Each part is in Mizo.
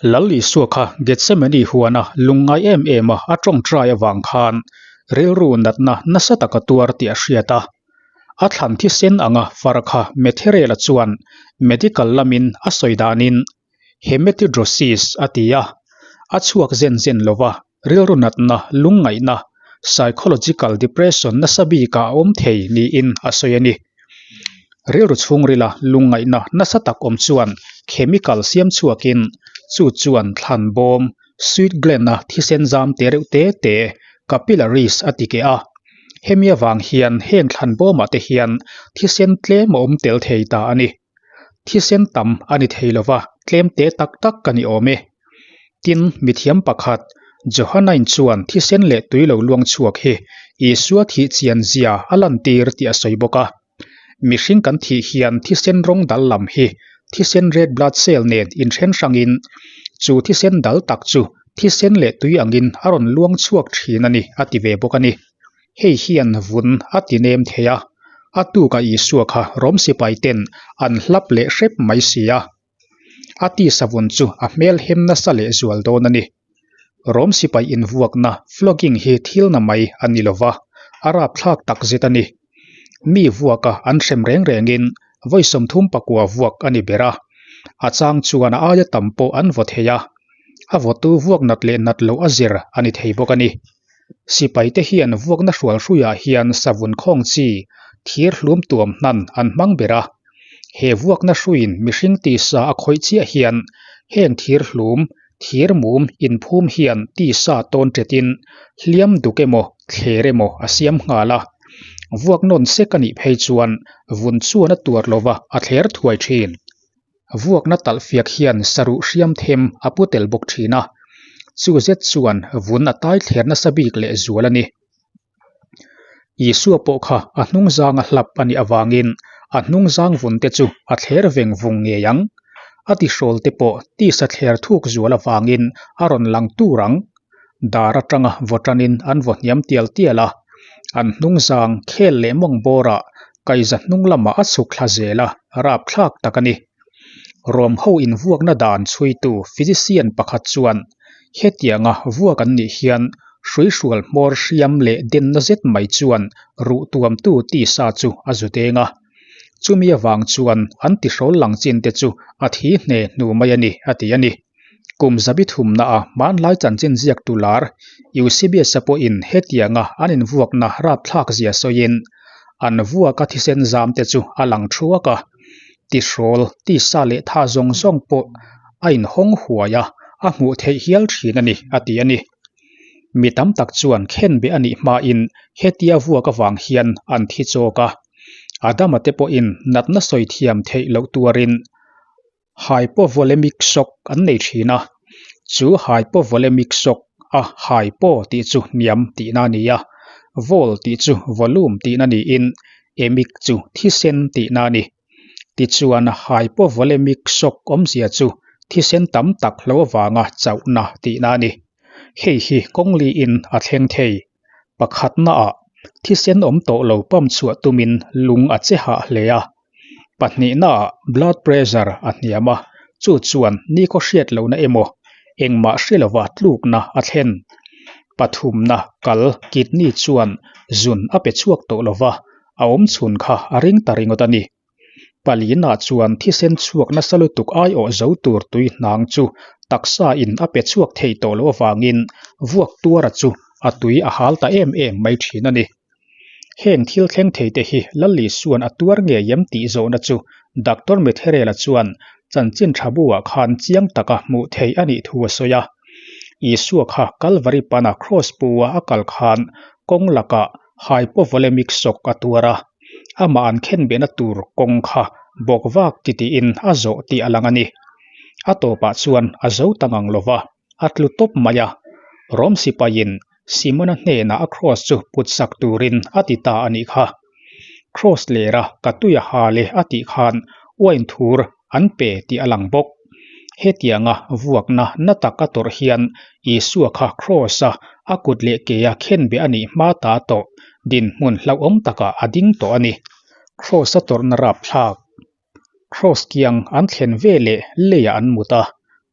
Lal Isua kha Gethsemane huana lungngai em em a a tawngtai avang khan rilru natna nasa taka tuar tih a hriat a. A thlan thisen anga far kha Metherela chuan medical lamin a sawi danin hematidrosis a ti a, a chhuak zen zen lova rilru natna lungngaihna psychological depression nasa bikah a awm thei niin a sawi a ni. Rilru chhungrila lungngaihna nasa tak awm chuan chemical siam chhuakin chu chuan thlan bawm sweat gland-a thisen zam te reuh te te capillaries a ti keh a. Hemi avang hian heng thlan bawmah te hian thisen tlem a awm tel thei ta a ni. Thisen tam a ni thei lova, tlem te tak tak ka ni awm e. Tin, mithiam pakhat, Johanain chuan thisen leh tui lo luang chhuak hi Isua thih chian zia a lantir tih a sawi bawk a. Mihring kan thih hian thisen rawng dal lam hi thisen red blood cell nen inthen hrangin chu thisen dal tak chu thisen leh tui angin a rawn luang chhuak thin a ni a ti ve bawk a ni. Hei hian vun a ti nem thei a, a tuka Isua kha Rom sipai ten an hlap leh hrep mai si a. A tisa vun chu a hmel hem nasa leh zual dawn a ni. Rom sipai invuakna flogging hi thil na mai a ni lova, a rapthlak tak zet a ni. Mi vuaka an hrem reng rengin vawi 39 vuak a ni ber a, a chang chuan a aia tam pawh an vaw thei a, a vawtu vuak nat leh nat loh a zir a ni thei bawk a ni. Sipaite hian vuakna hrualhruiah hian savun khawng chi thir hlum tuam hnan an hmang ber a. He vuakna hruiin mihring tisa a khawih chiah hian heng thir hlum, thir mum inphum hian tisa tawn ṭetin hliam duk emaw thler emaw a siam nghal a. Vuak nawn sek a nih phei chuan vun chuan a tuar lova a thler thuai ṭhin. Vuakna talh fiak hian saruh hriam them a pu tel bawk thin a, chu zet chuan vun a tai thler nasa bik leh zual a ni. Isua pawh kha a hnungzanga hlap a nih avangin a hnungzang vun te chu a thler veng vung ngei ang. A tihrawl te pawh tisa thler thuk zual avangin a rawn lang tur ang. Dar atanga vaw tanin an vaw hniam tial tial a, an hnungzang khel leh mawng bawrah kaiza hnung lamah a chhuk thla zel a, rapthlak tak a ni. Rawm ho invuakna dan chhuitu physician pakhat chuan hetianga vuak an nih hian hruihrual hmawr hriam leh denna zet mai chuan ruh tuamtu tisa chu a zu deng a. Chumi avang chuan an tihrawl lang chin te chu a thi hne hnu mai a ni, a ti a ni. Kum zabi thumna a hmanlai chanchin ziak tu lar Eusebius-a pawhin hetianga an invuakna rapthlak zia sawiin an vuaka thisen zam te chu a lang thuak a, tihrawl, tisa leh tha zawng zawng pawh a inhawng huai a, a hmuh theih hial thin a ni, a ti a ni. Mi tam tak chuan khenbeh a nih hmain hetia vuak avang hian an thi chawk a, Adama te pawhin natna sawi thiam theih loh tuarin Hypovolemic shock an nei thin a, chu hypovolemic shock a hypo tih chu hniam tihna a ni a, vol tih chu volume tihna niin emic chu thisen tihna a ni. Tichuan hypovolemic shock awmzia chu thisen tam tak hlo avanga chauhna tihna a ni. Hei hi kawng liin a thleng thei. Pakhatnaah thisen awm tawh lo pump chhuah tumin lung a che hah hle a. Pahnihnaah blood pressure a hniam a, chu chuan nikhaw hriat lohna emaw engmah hre lova tlukna a thlen. Pathumna kal kidney chuan zun a pe chhuak tawh lova, a awm chhun kha a ring ta ringawt a ni. Palina chuan thisen chhuak nasa lutuk aiawh zo tur tui hnang chu taksa in a pe chhuak thei tawh loh avangin vuak tuara chu a tui a hal ta em em mai thin a ni. Heng thil thleng thei te hi Lalli Suan a tuar ngei em tih zawhna chu Doctor Metherela chuan chanchin tha buah khan chiang taka hmuh theih a nih thu a sawi a. Isua kha Kalvari pana Cross pu-a a kal khan kawng lakah hypovolemic shock a tuar a, amah an khenbehna tur kawng kha bawk vak titiin a zawh tih a lang a ni. A tawpah chuan a zo ta ngang lova, a tlu tawp mai a. Rom sipaiin Simona hnenah a cross chu put sak turin a ti ta a nih kha. Cross lera ka tui a hal e a tih khan uain thur an pe tih a lang bawk. Hetianga vuakna na tak a tawrh hian Isua kha Cross-a a kut leh kea khenbeh a nih hma ta tawh dinhmun hlauhawm takah a ding tawh a ni. Cross a tawrhna rapthlak. Cross kiang an thlen ve leh leiah an mut a.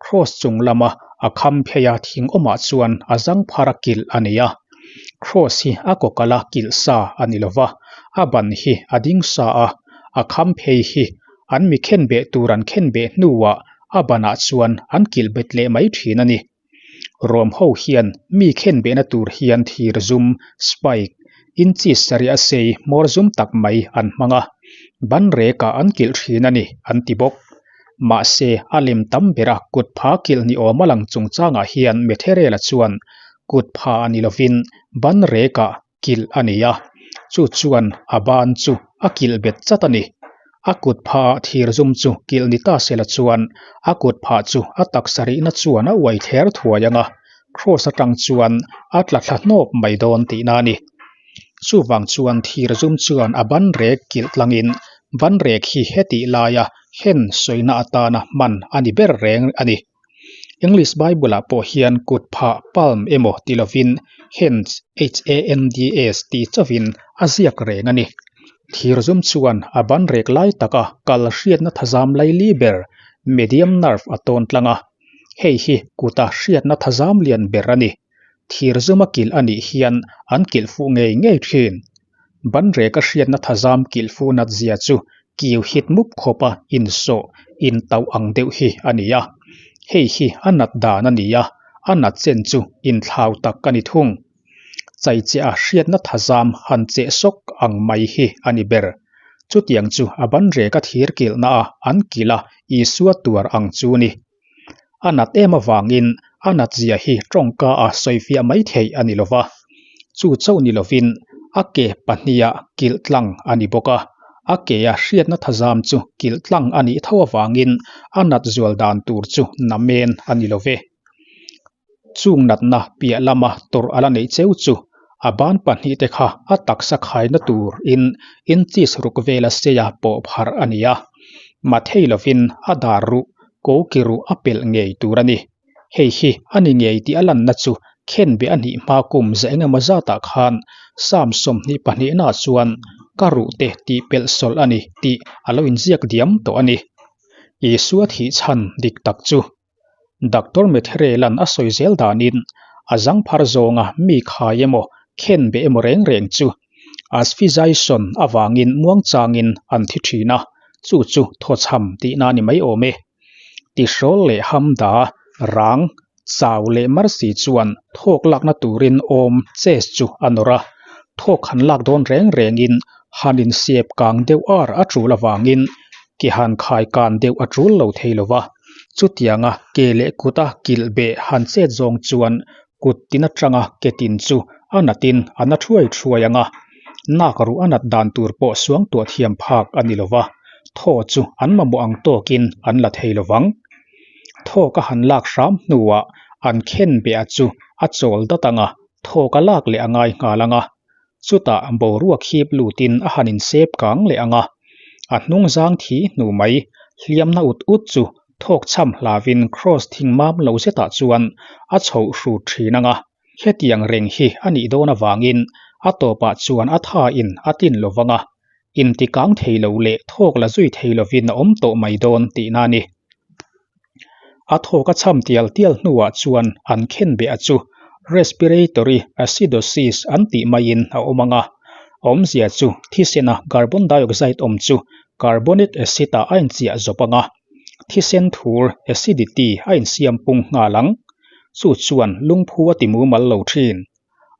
Kraws chung lama a kham phei a thing awmah chuan a zang phar a kilh a ni a. Kraws hi a kawkala kilh sa a ni lo va, a ban hi a ding sa a, a kham phei hi an mi khenbeh tur an khenbeh hnuah a banah chuan an kilh bet leh mai thin a ni. Rom ho hian mi khenbehna tur hian thir zum, spike, inches sarih a sei hmawr zum tak mai an hmang a, ban rekah an kilh thin a ni an ti bawk. Mahse, a lem tam bera kut pha kilh ni awm a lang chungchangah hian Metherela chuan kut pha a ni lovin ban rekah kilh a ni a, chu chuan a ban chu a kilh bet chat a ni. A kut phah thir zum chu kilh ni ta sela chuan a kut phah chu a taksa rihna chuan a uai thler thuai ang a, kraws atang chuan a tla thla hnawk mai dawn tihna a ni. Chuvang chuan thir zum chuan a ban rek kilh tlangin ban rek hi hetih laia hen sawina atana hman a ni ber reng a ni. English Bible-ah pawh hian kut phah, palm, emaw ti lovin hands, h-a-n-d-s, tih chauhin a ziak reng a ni. Thir zum chuan a ban rek lai taka kal hriatna thazam laili ber, medium nerve, a tawn tlang a. Hei hi kuta hriatna thazam lian ber a ni. Thir zuma kilh a nih hian an kilh fuh ngei ngei thin. Ban reka hriatna thazam kilh fuh nat zia chu kiu hit mup khawpa insawh, intauh ang deuh hi a ni a. Hei hi a nat dan a ni a, a nat chen chu inthlau tak a ni thung. Chaicheh a hriatna thazam han cheh sawk ang mai hi a ni ber. Chutiang chu a ban reka thir kilhna a an kilh a Isua tuar ang chu ni. A nat em avangin a nat zia hi tawngka a sawifiah mai theih a ni lova, chu chauh ni lovin a ke pahniha kilh tlang a ni bawk a, a kea hriatna thazam chu kilh tlang a nih tho avangin a nat zual dan tur chu namen a ni love. Chung natna piah lama tawrh a la neih cheu chu a ban pahnihte kha a taksa khaina turin inches ruk vela seia pawh pharh a ni a, mathei lovin a dar ruh ko ki ruh a pelh ngei tur a ni. Hei hi a ni ngei tih a lanna chu khenbeh a nih hma kum za engemaw zatah khan Psalm 22 naah chuan ka ruhte tih pelh sawlh a ni tih a lo inziak diam tawh a ni. Isua thih chhan dik tak chu Doctor Metherelan a sawi zel danin a zangphar zawnga mi khai emaw khenbeh emaw reng reng chu asphyxiation avangin muangchangin an thi thin a, chu chu thawchham tihna a ni mai awm e. Tihrawl leh hamda, rang, chau leh marsi chuan thawk lakna turin awm chest chu a nawr a, thawk han lak dawn reng rengin han insiep kang deuh ar a tul avangin ke han khai kan deuh a tul lo thei lo va. Chutianga ke leh kuta kilh beh han chet zawng chuan kut tin atanga ke tin chu a natin a na thuai thuai ang a, nak ruh a nat dan tur pawh suangtuah thiam phak a ni lo va, thaw chu an mamawh ang tawkin an la thei lo vang. Thaw ka han lak hram hnuah an khen beh a chu a chawl dat ang a, thaw ka lak leh a ngai nghal ang a, Chutah boruak hip lutin a han insep kang leh ang a, a hnung zang thi hnu mai hliamna ut ut chu thawk chham hlavin kraws thing mam lo zetah chuan a chhoh hrut thin ang a, hetiang reng hi a nih dawn avangin a tawpah chuan a thain a tlin lo vang a, inti kang thei lo leh thawk la zui thei lovin a awm tawh mai dawn tihna a ni. A thawk a chham tial tial hnuah chuan an khenbeh a chu respiratory acidosis an tih maiin a awm ang a, awmzia chu thisena carbon dioxide awm chu carbonic acid ah a inchiah zawp ang a, thisen thur acidity a insiam pung nghal ang. Chu chuan lungphu a ti mumal lo thin.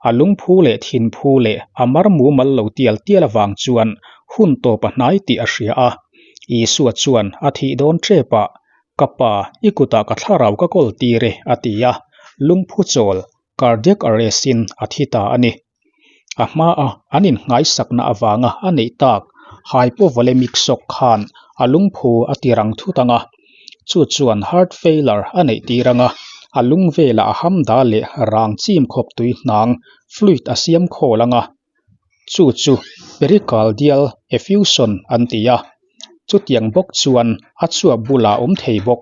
A lungphu leh thinphu leh a mar mumal lo tial tial avang chuan hun tawp a hnai tih a hria a. Isua chuan a thih dawn tep ah, Ka pa, i kutah ka thlarau ka kawl tir e, a ti a, lungphu chawl, cardiac arrest, in a thi ta a ni. A hmaa an innghaisakna avanga a neih tak hypovolemic shock khan a lungphu a ti rang thut ang a, chu chuan heart failure a neih tir ang a, a lung velah a hamda leh rang chim khawp tui hnang fluid a siam khawl ang a, chu chu pericardial effusion an ti a, chutiang bawk chuan a chhuak bulah a awm thei bawk,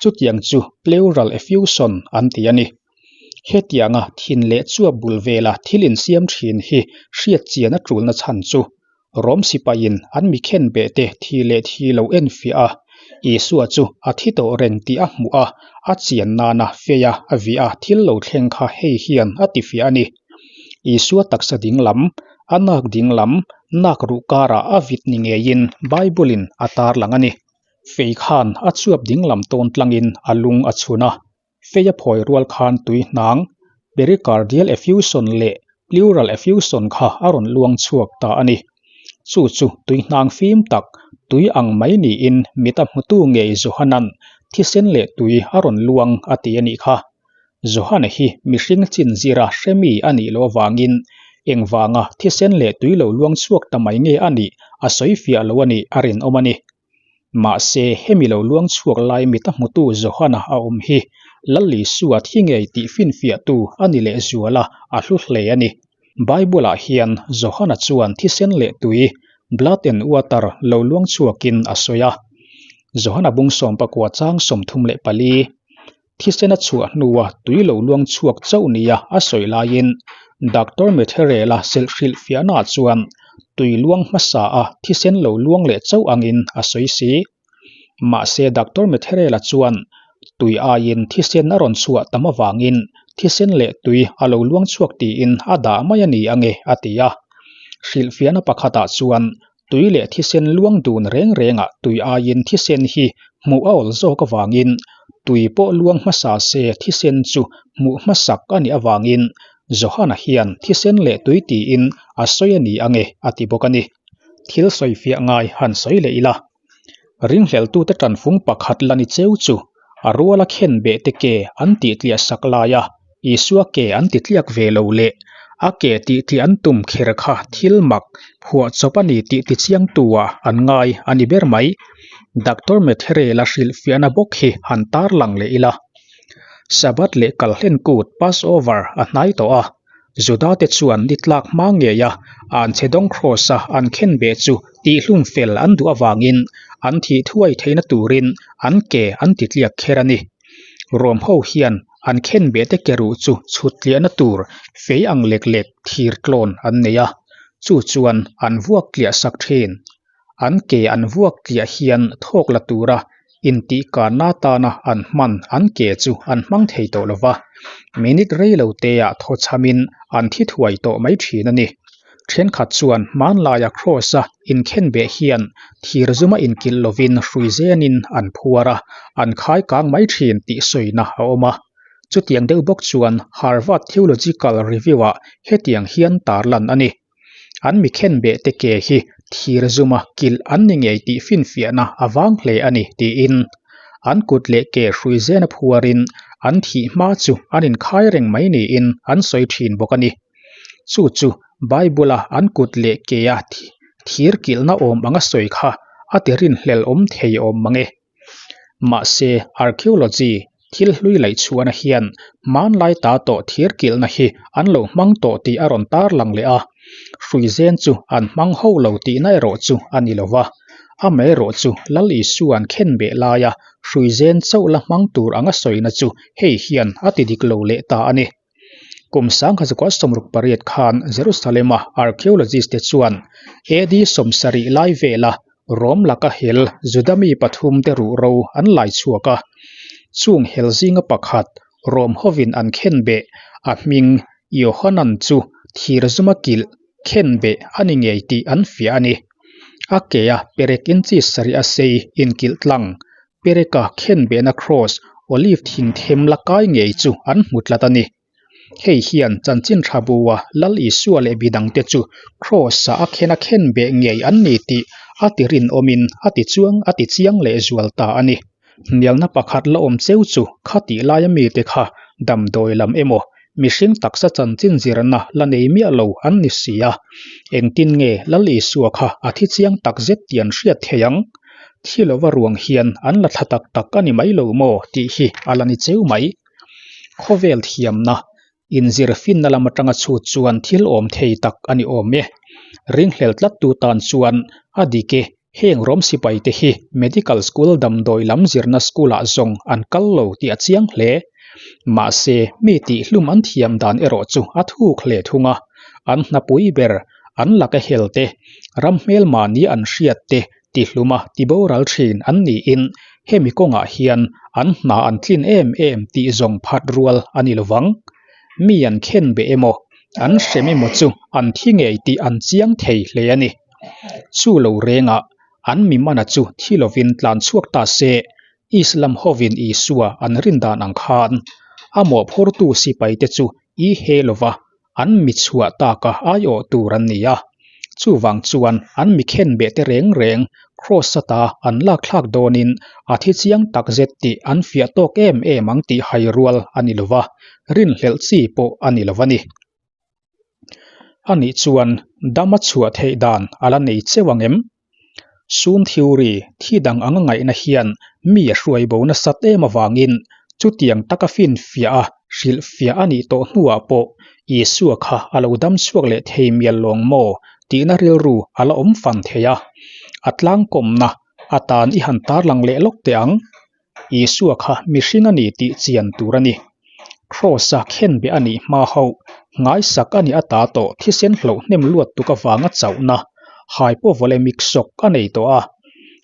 chutiang chu pleural effusion an ti a ni. Hetianga thin leh chuap bul vela thil insiam thin hi hriat chian a tulna chhan chu Rom sipaiin an mi khenbeh te thi leh thi lo enfiah a, Isua chu a thi tawh reng tih a hmuh a, a chian nana feia a vih a thil lo thleng kha hei hian a tifiah a ni. Isua taksa dinglam, a nak dinglam, nak ruh karah a vit ni ngeiin Bible-in a tarlang a ni. Fei khan a chuap dinglam tawn tlangin a lung a chhun a, fei a phawi rual khan tui hnang, pericardial effusion leh pleural effusion kha a rawn luang chhuak ta a ni. Chu chu tui hnang fim tak, tui ang mai niin mit a hmutu ngei Johanan thisen leh tui a rawn luang a ti a nih kha. Johana hi mihring chin zira hremi a nih loh avangin engvanga thisen leh tui lo luang chhuak ta mai nge a nih a sawi fiah lo a nih a rinawm a ni. Mahse, hemi lo luang chhuak lai mit a hmutu Johana a awm hi Lal Isua thi ngei tih finfiahtu a ni lehzual a, a hlu hle a ni. Bible-ah hian Johana chuan thisen leh tui, blood and water, lo luang chhuakin a sawi a. Johana bung sawmpakua chang 34. Thisen a chhuah hnua tui lo luang chhuak chauh nia a sawi laiin Doctor Metherela selhhrilh fiahnaah chuan tui luang hmasa a thisen lo luang leh chauh angin a sawi si. Mahse Doctor Metherela chuan tui aiin thisen a rawn chhuah tam avangin thisen leh tui a lo luang chhuak tiin a dah mai a ni ange a ti a. Hrilhfiahna pakhatah chuan Tui leh thisen luang dun reng rengah tui aiin thisen hi hmuh a awl zawk avangin tui pawh luang hmasa se thisen chu hmuh hmasak a nih avangin Johana hian thisen leh tui tiin a sawi a ni ange a ti bawk a ni. Thil sawifiah ngai han sawi leh ila. Ringhleltute tanfung pakhat la ni cheu chu a ruala khen beh te ke an tih tliah sak lai a, Isua ke an ti tliak ve lo leh a ke tih tliah an tum kher kha thil mak phuah chawp a ni tih tichiangtu ah an ngai a ni ber mai. Doctor Metherela hrilhfiahna bawk hi han tarlang leh ila. Sabbath leh kalhlen kut, Passover, a hnai tawh a, Juda te chuan ni tlak hma ngei a an chhe dawng kraws a an khen beh chu tihhlum fel an duh avangin an thih thuai theihna turin an ke an ti tliak kher a ni. Rom ho hian an khen beh te ke ruh chu chhut tliahna tur fei ang lek lek thir tlawn an nei a, chu chuan an vuak tliah sak thin. An ke an vuak tliah hian thawk la tura intihkanna atana an hman an ke chu an hmang thei tawh lo va, minute rei lo teah thaw chhamin an thi thuai tawh mai thin a ni. Thenkhat chuan hmanlaia kraws-a inkhen beh hian thir zuma inkilh lovin hrui zenin an phuar a, an khai kang mai thin tih sawina a awm a. Chutiang deuh bawk chuan Harvard Theological Review-ah hetiang hian tarlan a ni. An mi khenbeh te ke hi thir zuma kilh an ni ngei tih finfiahna a vang hle a ni tiin an kut leh ke hrui zena phuarin an thih hma chu an inkhai reng mai niin an sawi thin bawk a ni. Chu chu Bible-a an kut leh kea thir kilhna awm anga sawi kha a ti rinhlel awm thei awm mang e. Mahse, archaeology thil hlui laih chhuahna hian hmanlai ta tawh thir kilhna hi an lo hmang tawh tih a rawn tarlang leh a, hruizen chu an hmang ho lo tihna erawh chu a ni lo va. Amaherawh chu Lal Isua'n khen beh laia hruizen chauh la hmang tur anga sawina chu hei hian a ti dik lo leh ta a ni. Kum 1968 khan Jerusalem-a archaeologist te chuan AD 70 lai vela Rom laka hel Juda mi pathum te ruhro an lai chhuak a. Chung hel zinga pakhat Rom hovin an khenbeh a hming Yohanan chu thir zuma kilh khenbeh a ni ngei tih an fiah a ni. A kea perek inchi sarih a sei inkilh tlang Pereka khenbehna kraws olive thing them la kai ngei chu an hmu tlat a ni. Hei hian chanchin tha bua Lal Isua leh bidangte chu kraws-ah a khen a khenbeh ngei an ni tih a ti rinawmin a ti chuang a ti chiang leh zual ta a ni. Hnialna pakhat la awm cheu chu khatih laia mite kha damdawi lam emaw mihring taksa chanchin zirna la nei miah lo an ni si a, engtin nge Lal Isua kha a thi chiang tak zet tih an hriat thei ang? Thi lova ruang hian an la thla tak tak a ni mai lo maw tih hi a la ni cheu mai. Khawvel thiamna, inzir finna lam atanga chhut chuan thil awm thei tak a ni awm e. Ringhlel tlattu tan chuan a dik e, heng rawm sipai te hi medical school damdawi lam zirna school ah zawng an kal lo tih a chiang hle. Mahse, mi tihhlum an thiam dan erawh chu a thuk hle thung a, an hnapui ber, an laka hel te, ram hmelmahni an hriat te. Tihluma tiboral thin an niin hemi kawngah hian an hna an tlin em em tih zawng phat rual a ni lovang. Mi an khen beh emaw, an hrem emaw chu an thi ngei tih an chiang thei hle a ni. Chu lo rengah an mi mana chu thi lovin tlan chhuak ta se, Islam hovin Isua an rin dan ang khan a mawhphurtu sipaite chu i he lova an mi chhuah taka aiawh tur an ni a. Chuvang chuan an mi khenbeh te reng reng Kraws ata an lak thlak dawnin a thi chiang tak zet tih an fiah tawk em em ang tih hai rual a ni lova, rinhlelh chi pawh a ni lo a ni. Anih chuan dam a chhuah theih dan a la nei cheu ang em? Sum theory thi dang anga ngaihna hian mi a hruai bo nasat em avangin chutiang taka finfiah a hrilhfiah a nih tawh hnuah pawh Isua kha a lo dam chhuak leh thei mial lawng maw tihna rilru a la awm fan thei a. A tlangkawmna atan i han tarlang leh lawk teh ang. Isua kha mihring a ni tih chian tur a ni. Kraws-a khenbeh a nih hma hauh, nghaisak a nih ata tawh thisen hloh hnem luat tuk avanga chauhna, hypovolemic shock, a nei tawh a.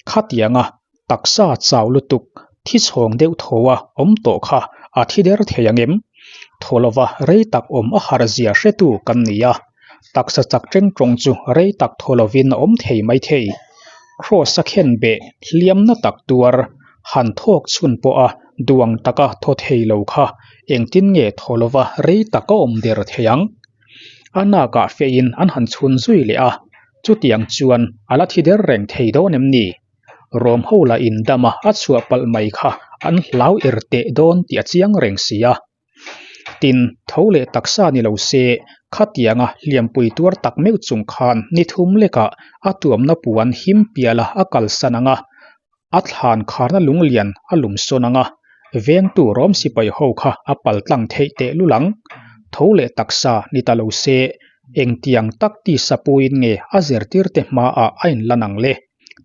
Khatianga taksa chau lutuk, thi chhawng deuh thaw a awm tawh kha a thi der thei ang em? Thaw lova rei tak awm a harh zia hretu kan ni a, taksa chak teng tawng chu rei tak thaw lovin a awm thei mai thei. Kraws-a khenbeh hliamna tak tuar han thawk chhun pawha duang taka thaw thei lo kha engtin nge thaw lova rei tak a awm der thei ang? A nakah feiin an han chhun zui leh a, chutiang chuan a la thi der reng thei dawn em ni? Rom ho lah indama a chhuah palh mai kha an hlau er teh dawn tih a chiang reng si a. Tin, tho leh taksa ni lo se, khatianga hliampui tuar tak meuh chung khan ni thum lekah a tuamna puan him piala a kalsan ang a, a thlan kharna lunglian a lum sawn ang a, vengtu rawm sipai ho kha a pal tlang theih teh lul ang. Tho leh taksa ni ta lo se, engtiang tak tisa puiin nge a zirtirte hmaah a inlan ang le?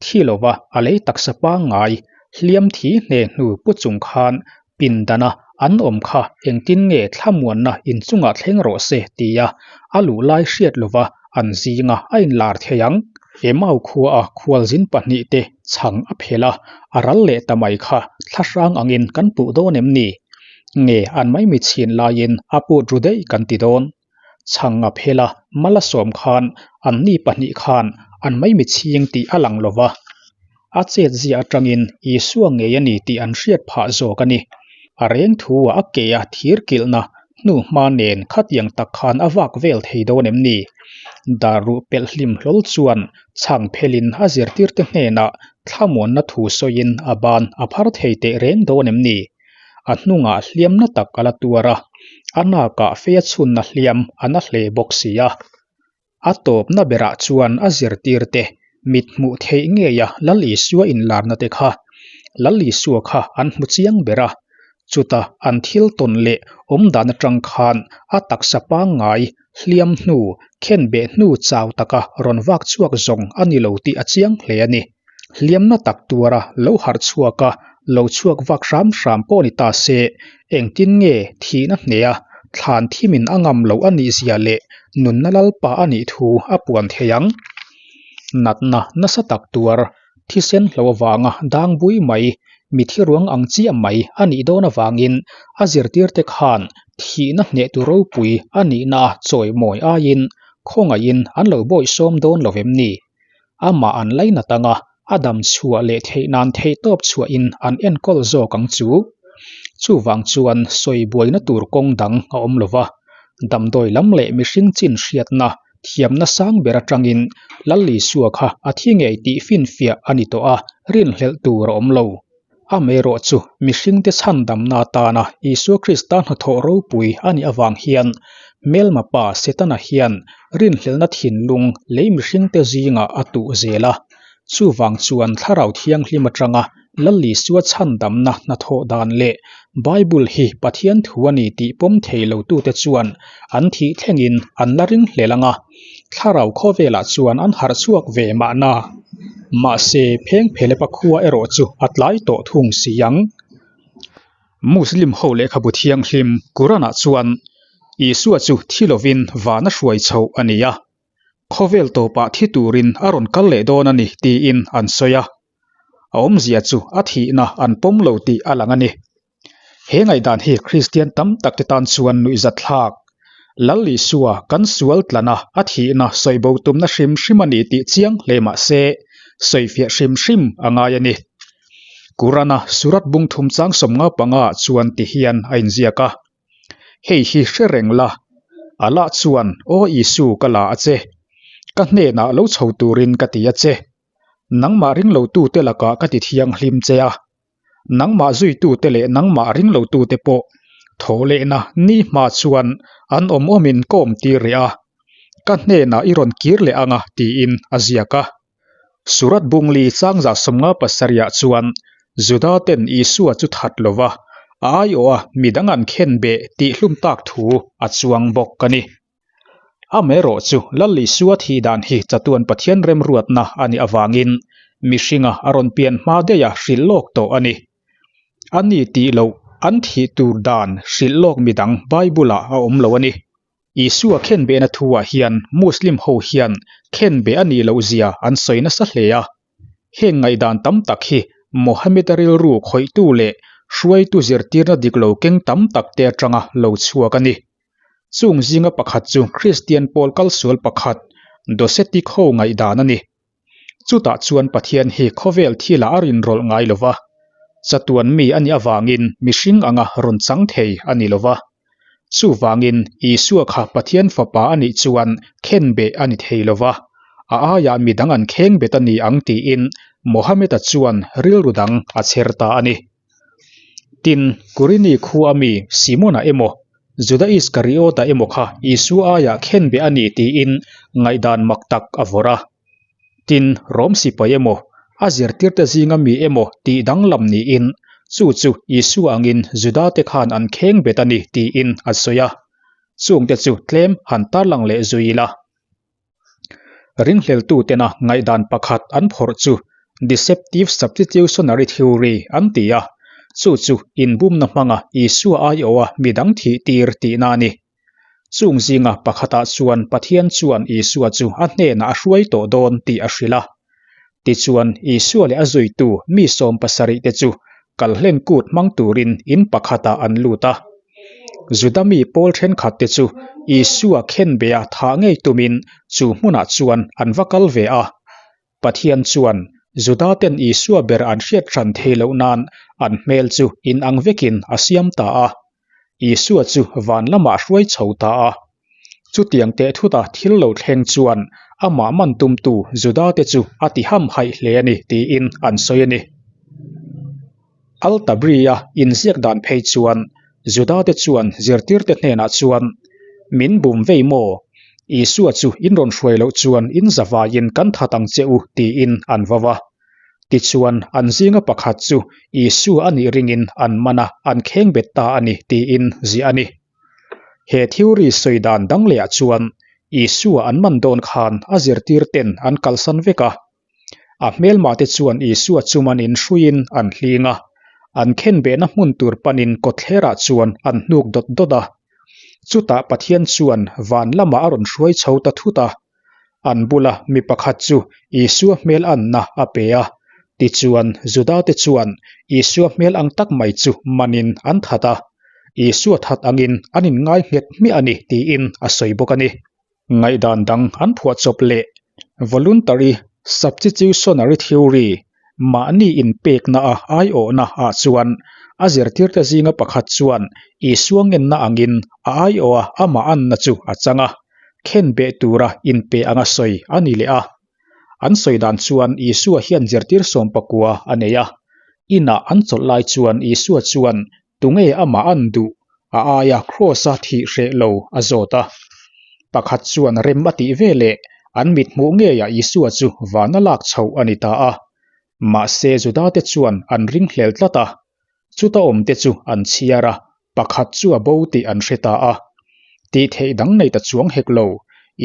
Thi lova a lei taksa pangngai, hliam thi hne hnu pu chung khan Pindana an awm kha engtin nge thlamuanna inchungah thleng rawh se tia a luh lai hriat lova an zinga a inlar thei ang. Emau khuaa khualzin pahnihte chhang a phel a, a ral leh ta mai kha thlahrang angin kan puh dawn em ni? Nge an maimi chhin laiin a put ru daih kan ti dawn? Chhang a phel a, mal a sawm khan anni pahnih khan an maimi chhing tih a lang lova, a chet zia atangin Isua ngei a ni tih an hriat phah zawk a ni. A reng thu a a ke a thir kilhna hnu hma nen khatiang tak khan a vak vel thei dawn em ni? Dar ruh pelh hlim hlawl chuan chhang phelin a zirtirte hnenah thlamuanna thu sawiin a ban a phar thei teh reng dawn em ni? A hnungah hliamna tak a la tuar a, a nakah fei a chhunna hliam a na hle bawk si a. A tawpna berah chuan a zirtirte mit hmuh theih ngeia Lal Isua inlarna te kha Lal Isua kha an hmu chiang ber a, chuta an thil tawn leh awmdan atang khan a taksa pangngai hliam hnu, khenbeh hnu chau taka rawn vak chhuak zawng a ni lo tih a chiang hle a ni. Hliamna tak tuara lo harh chhuak a, lo chhuak vak hram hram pawh ni ta se, engtin nge thihna hnea thlan thimin a ngam loh a nih zia leh nunna lalpa a nih thu a puan thei ang? Natna nasa tak tuar, thisen hlo avanga dang bui mai, mithi ruang ang chiah mai a nih dawn avangin a zirtirte khan thihna hnehtu ropui a nihna a chawimawi aiin khawngaihin an lo bawihsawm dawn lo vem ni? Amah an lainat anga a dam chhuah leh theih nan theihtawp chhuahin an enkawl zawk ang chu. Chuvang chuan sawi buaina tur kawng dang a awm lo va, damdawi lam leh mihring chin hriatna thiamna sang ber atangin Lal Isua kha a thi ngei tih finfiah a ni tawh a, rinhlelh tur a awm lo. Amaherawh chu mihringte chhandamna atana Isua Krista hnathawh ropui a nih avang hian hmelma pa Setana hian rinhlelhna thinlung lei mihringte zingah a tuh zel a. Chuvang chuan Thlarau Thianghlim atanga Lal Isua chhandamna hnathawh dan leh Bible hi Pathian thu a ni tih pawm thei lotute chuan an thih thlengin an la ringhlel ang a. Thlarau khawvelah chuan an harh chhuak ve mahna. Mahse, Phengphelepa khua erawh chu a tlai tawh thung si ang. Muslim ho lehkhabu thianghlim Quran-ah chuan Isua chu thi lovin vana hruai chhoh a ni a. Khawvel tawpah thi turin a rawn kal leh dawn a ni tiin an sawi a. A awmzia chu a thihna an pawm lo tih a lang a ni. He ngaihdan hi Kristian tam tak te tan chuan nuihzat thlak. Lal Isua kan sual tlana a thihna sawi bo tumna hrim hrim a ni tih chiang hle mah se, sawifiah hrim hrim a ngai a ni. Qur'an-a Surat bung thum chang 55 ah chuan ti hian a inziak a, Hei hi hre reng la, Allah chuan, Aw Isu ka la a che, ka hnenah lo chho turin ka ti a che. Nangmah ringlotute lakah ka ti thianghlim che a, nangmah zuitute leh nangmah ringlotute pawh thawhlehna ni hma chuan an awm awmin ka awmtir rih a, ka hnenah i rawn kir leh ang a tiin a ziak a. Surat Bungli changza 57 ah chuan Juda ten Isua chu that lova a aiawha midang an khen beh tih hlum tak thu a chuang bawk a ni. Amaherawh chu Lal Isua thih dan hi chatuan Pathian remruatna a nih avangin mihringa a rawn pian hma daiha hrilh lawk tawh a ni. A ni tih loh an thih tur dan hrilh lawk midang Bible-ah a awm lo a ni. Isua khenbehna thu-ah hian Muslim ho hian khenbeh a nih loh zia an sawi nasa hle a. Heng ngaihdan tam tak hi Mohammed-a rilru khawihtu leh hruaitu zirtirna dik lo keng tam tak te atanga lo chhuak a ni. Chung zinga pakhat chu Kristian pawl kalsual pakhat Docetic ho ngaihdan a ni. Chutah chuan Pathian hi khawvel thilah a rinrawlh ngai lo va, chatuan mi a nih avangin mihring anga rawn chang thei a ni lo va. Chuvangin Isua kha Pathian Fapa a nih chuan khenbeh a ni thei lo va, a aiah midang an khengbet a ni ang tiin Mohammed-a chuan rilru dang a chher ta a ni. Tin, Kurini khua ami Simona emaw, Juda Iskariota emaw kha Isua aiah khenbeh a ni tiin ngaihdan mak tak a vawrh a. Tin, Rom sipai emaw, a zirtirte zinga mi emaw tih danglam niin, chu chu Isua angin Judate khan an khengbet a ni tiin a sawi a. Chungte chu tlem han tarlang leh zui ila. Ringhleltutena ngaihdan pakhat an phawrh chu Deceptive Substitutionary Theory an ti a, chu chu inbumna hmanga Isua aiawha midang thih tir tihna a ni. Chung zinga pakhatah chuan Pathian chuan Isua chu a hnenah a hruai tawh dawn tih a hrilh a. Tichuan, Isua leh a zuitu mi 70 te chu kalhlen kut hmang turin in pakhatah an lut a. Juda mi pawl thenkhat te chu Isua khenbeh a thah ngei tumin chu hmunah chuan an va kal ve a. Pathian chuan Juda ten Isua ber an hriat hran thei loh nan an hmel chu inang vekin a siam ta a. Isua chu van lamah hruai chho ta a. Chutiang teh thuta thil lo thleng chuan amah man tumtu Juda te chu a ti hamhaih hle a ni tiin an sawi a ni. Al-Tabri-a inziak dan phei chuan Juda te chuan zirtirte hnenah chuan, Min bum vei maw? Isua chu in rawn hruai loh chuan in zavaiin kan that ang che u tiin an vau a. Tichuan, an zinga pakhat chu Isua a nih ringin an man a, an khengbet ta a ni tiin ziah a ni. He theory sawi dan dang lehah chuan Isua an man dawn khan a zirtir ten an kalsan vek a. A hmelmah te chuan Isua chu manin hruiin an hling a, an khenbehna hmun tur panin kawtthlerah chuan an hnuk dawt dawt a. Chutah Pathian chuan van lamah a rawn hruai chho ta thut a. An bula mi pakhat chu Isua hmel anna a pe a, tichuan Judate chuan Isua hmel ang tak mai chu manin an that a, Isua that angin an inngai nghet hmiah a ni tiin a sawi bawk a ni. Ngaihdan dang an phuahchawp leh Voluntary Substitutionary Theory, mahni inpekna a aiawhna ah chuan a zirtirte zinga pakhat chuan Isua ngenna angin a aiawha amah anna chu a chang a. Khenbeh tura inpe anga sawi a ni leh a. An sawi dan chuan Isua hian zirtir 19 a nei a. Inah an chawlh lai chuan Isua chuan tunge amah an duh a aia kraws-a thih hreh lo a zawt a. Pakhat chuan rem a tih ve leh an mit hmuh ngeiah Isua chu vana lak chhoh a ni ta a. Mahse Judate chuan an ringhlel tlat a. Chuta awmte chu an chhiar a, pakhat chu a bo tih an hre ta a. Tih theih dang nei ta chuang hek lo,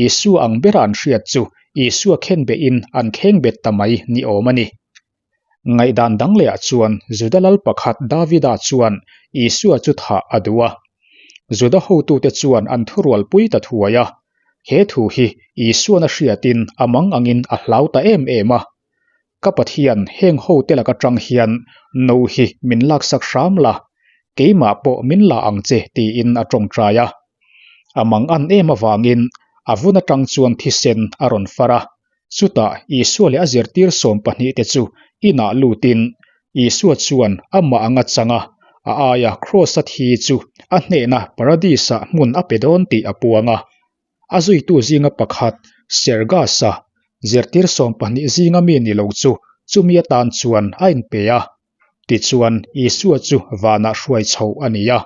Isua ang bera an hriat chu Isua khenbehin an khengbet ta mai ni awm a ni. Ngaihdan dang lehah chuan Juda lal pakhat Davida chuan Isua chu thah a duh a. Juda hotute chuan an thurualpui ta thuai a. He thu hi Isuan a hriatin a mang angin a hlau ta em em a. Ka Pathian, heng hote lak atang hian no hi min laksak hram la, keimah pawh min la ang che tiin a tawngtai a. A mang an em avangin a vun atang chuan thisen a rawn far a. Chutah Isua leh a zirtir 12 te chu inah lutin Isua chuan amah anga chang a, a aia Kraws-a thi chu a hnehna Paradis-ah hmun a pe dawn tih a puang a. A zuitu zinga pakhat, Sergas-a, zirtir 12 zinga mi ni lo chu chumi atan chuan a inpe a. Tichuan, Isua chu vanah hruai chhoh a ni a.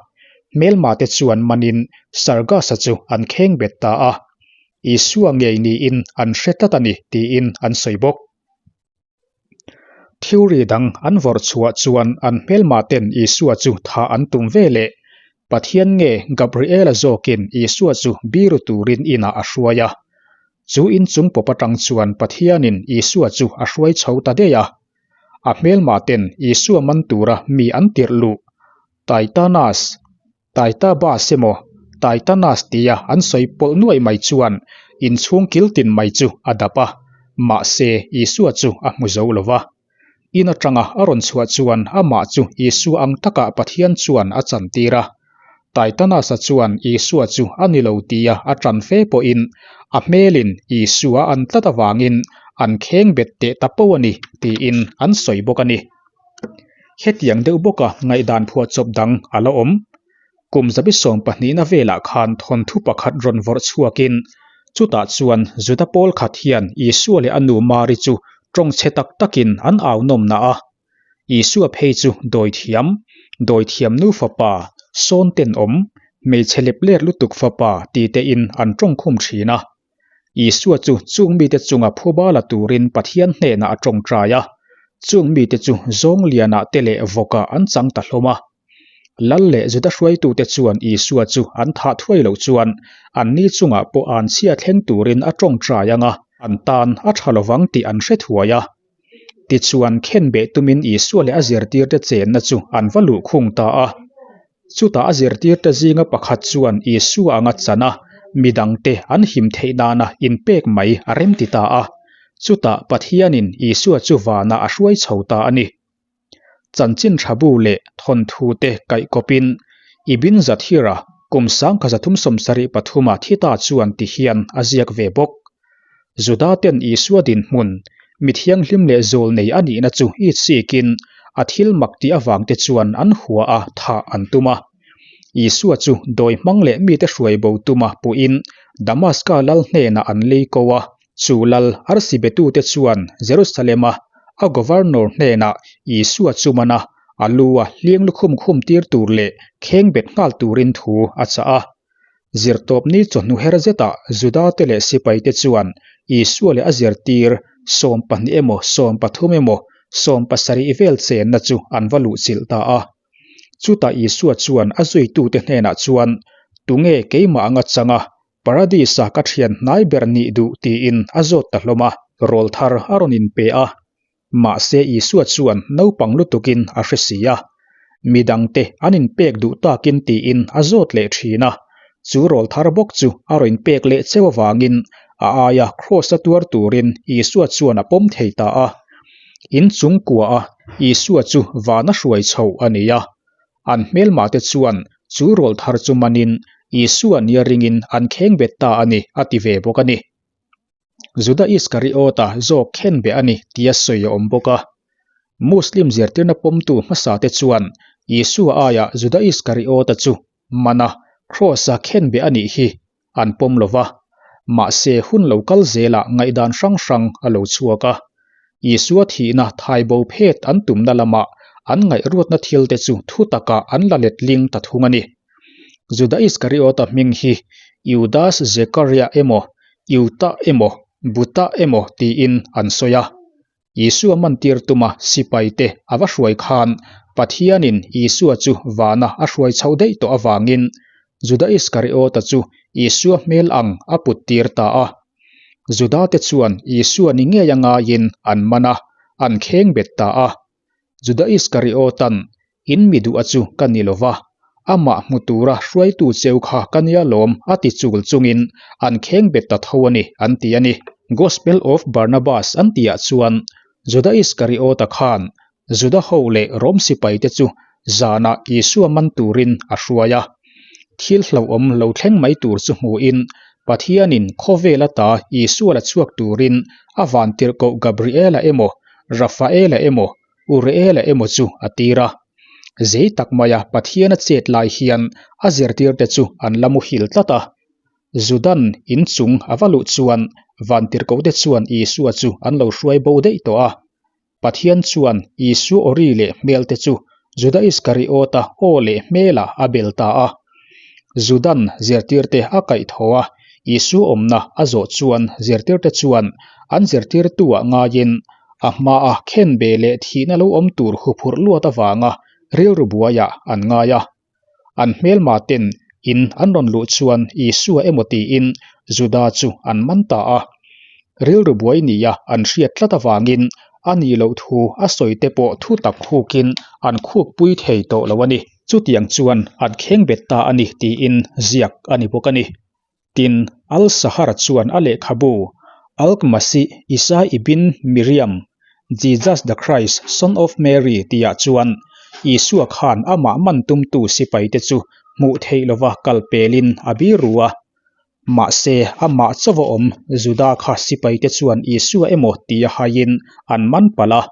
Hmelmate chuan manin Sargas-a chu an kheng bet ta a. Isua ngei niin an hre tlat a ni tiin an sawi bawk. Theory dang an vawrh chhuah chuan an hmelmaten Isua chu thah an tum ve leh Pathian nge Gabriela zawkin Isua chu biru turin inah a hruai a. Chu inchung pawp atang chuan Pathianin Isua chu a hruai chho ta daih a. A hmelmaten Isua man tura mi an tirh luh Taitanas Taitabas emaw Taitanas tia an sawi pawlh nuaih mai chuan inchhung kil tin mai chu a dap a, mahse Isua chu a hmu zo lo va. In atanga a rawn chhuah chuan amah chu Isua ang takah Pathian chuan a chantir a. Taitanasa chuan Isua chu a ni lo tia a tan fe pawhin a hmelin Isua an tlat avangin an kheng bet teh ta poh a ni tiin an sawi bawk a ni. Hetiang deuh bawka ngaihdan phuahchawp dang a la awm. Kum zabi 12na velah khan thawnthu pakhat rawn vawrh chhuakin chutah chuan Juda pawl khat hian Isua leh a nu Mari chu tawngchhe tak takin an au nawmna a. Isua phei chu dawithiam, dawithiam nu fapa, sawn tenawm, hmeichhe lep let lutuk fapa ti tein an tawngkhum thin a. Isua chu chung mite chunga phuba la turin Pathian hnenah a tawngtai a, chung mite chu zawng lianah te leh vawkah an chang ta hlawm a. Lal leh Juda hruaitute chuan Isua chu an thah thuai loh chuan anni chungah pawh an chhia thleng turin a tawngtai ang a, an tan a tha lovang tih an hre thuai a. Tichuan khenbeh tumin Isua leh a zirtirte chenna chu an va luh khung ta a. Chutah a zirtirte zinga pakhat chuan Isua anga chan a, midangte an him theih nana inpek mai a remti ta a. Chutah Pathianin Isua chu vanah a hruai chho ta a ni. Chanchin tha bu leh thawnthu te kaihkawpin Ibn Zathira kum 1373 a thi ta chuan ti hian a ziak ve bawk. Juda ten Isua dinhmun, mi thianghlim leh zawl nei a nihna chu itsikin a thil mak tih avang te chuan an hua a thah an tum a. Isua chu dawi hmang leh mite hruai bo tuma puhin Damaska lal hnenah an lei ko a. Chu lal arsi betute chuan Jerusalem-a a governor hnenah Isua chu man a, a lu a hliang lukhum khum tir tur leh kheng bet nghal turin thu a chah a. Zirtawpni chawhnu her zetah Judate leh sipaite chuan Isua leh a zirtir 12 emaw 13 emaw 70 vel chenna chu an va luhchilh ta a. Chutah Isua chuan a zuitute hnenah chuan, Tunge keimah anga chang a, Paradis-a ka thian hnai ber nih duh tiin a zawt ta hlawm a. Rawlthar a rawn inpe a, mahse Isua chuan naupang lutukin a hre si a. Midangte an inpek duh takin tiin a zawt leh thin a, chu rawlthar bawk chu a rawn inpek leh cheu avangin a aia Kraws-a tuar turin Isua chuan a pawm thei ta a. Inchung kua a Isua chu vana hruai chho a ni a. An hmelmahte chuan chu rawlthar chu manin Isua nia ringin an kheng bet ta a ni, a ti ve bawk a ni. Juda Iskariota zawk khen beh a ni tia sawi a awm bawk a. Muslim zirtirna pawmtu hmasate chuan Isua aiah Juda Iskariota chu mana Kraws-a khen beh a nih hi an pawm lo va, mahse hun lo kal zelah ngaihdan hrang hrang a lo chhuak a. Isua thihna thaibo phet an tumna lamah an ngaihruatna thilte chu thu takah an la letling ta thung a ni. Juda Iskariota hming hi Iudas Zekaria emaw, Iuta emaw, Buta emaw tiin an sawi a. Isua mantir tuma sipaite a va hruai khan Pathianin Isua chu vana a hruai chhoh daih tawh avangin Juda Iskariota chu Isua hmel ang a put tir ta a. Judate chuan Isua ni ngei a ngaiin an man a, an kheng bet ta a. Juda Iskariotan, In mi duh a chu ka ni lo va. Amah hmu tura hruaitu cheu kha ka nia lawm a ti chul chungin an kheng bet ta tho a ni an ti a ni. Gospel of Barnabas an tihah chuan Juda Iskariota khan Juda ho leh Rom sipaite chu zanah Isua man turin a hruai a. Thil hlauhawm lo thleng mai tur chu hmuhin Pathianin khawvel ata Isua la chhuak turin a vantirhkoh Gabriela emaw Rafaela emaw Uriela emaw chu a tir a. Zei tak maia Pathian a chet lai hian a zirtirte chu an la muhil tlat a. Judan in chung a va luh chuan vantirhkohte chuan Isua chu an lo hruai bo daih tawh a. Pathian chuan Isua awri leh hmelte chu Juda Iskariota aw leh hmelah a bel ta a. Judan zirtirte a kaih tho a, Isua awmna a zawh chuan zirtirte chuan an zirtirtu-ah ngaiin a hmaa khenbe leh thihna lo awm tur huphurh luat avanga rilru buaiah an ngai a. An hmelma ten in an rawn luh chuan Isua emaw tiin Juda chu an man ta a. Rilru buai nia an hriat tlat avangin a nih loh thu a sawi te pawh thu tak khukin an khukpui thei tawh lo a ni. Chutiang chuan an khengbet ta a ni tiin ziak a ni bawk a ni. Tin, Al-Sahara chuan a lehkhabu Al-Masih Isa ibn Miriam, Jesus the Christ, Son of Mary tihah chuan Isua khan amah man tumtu sipaite chu hmuh theih lova kal pelin a bir ru a. Mahse, amah chauh a awm Juda kha sipaite chuan Isua emaw tia haiin an man palh a.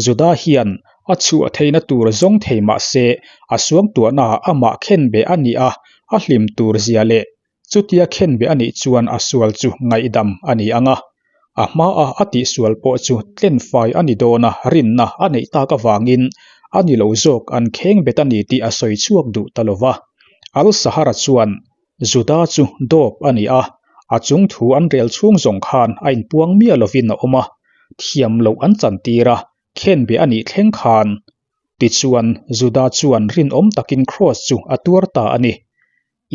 Juda hian a chhuah theihna tur zawng thei mah se, a suangtuahnaah amah khenbe a nih a, a hlim tur zia leh chutia khenbe a nih chuan a sual chu ngaihdam a ni ang a. A hmaa a tihsual pawh chu tlenfai a ni dawn a, rinna a neih tak avangin a ni lo zawk an khengbet a ni tih a sawi chhuak duh ta lo va. Al-Sahara chuan Juda chu dawp a ni a, a chung thu an rel chhung zawng khan a inpuang miah lovin a awm a, thiam loh an chantir a, khenbe a nih thleng khan. Tichuan, Juda chuan rinawm takin kraws chu a tuar ta a ni.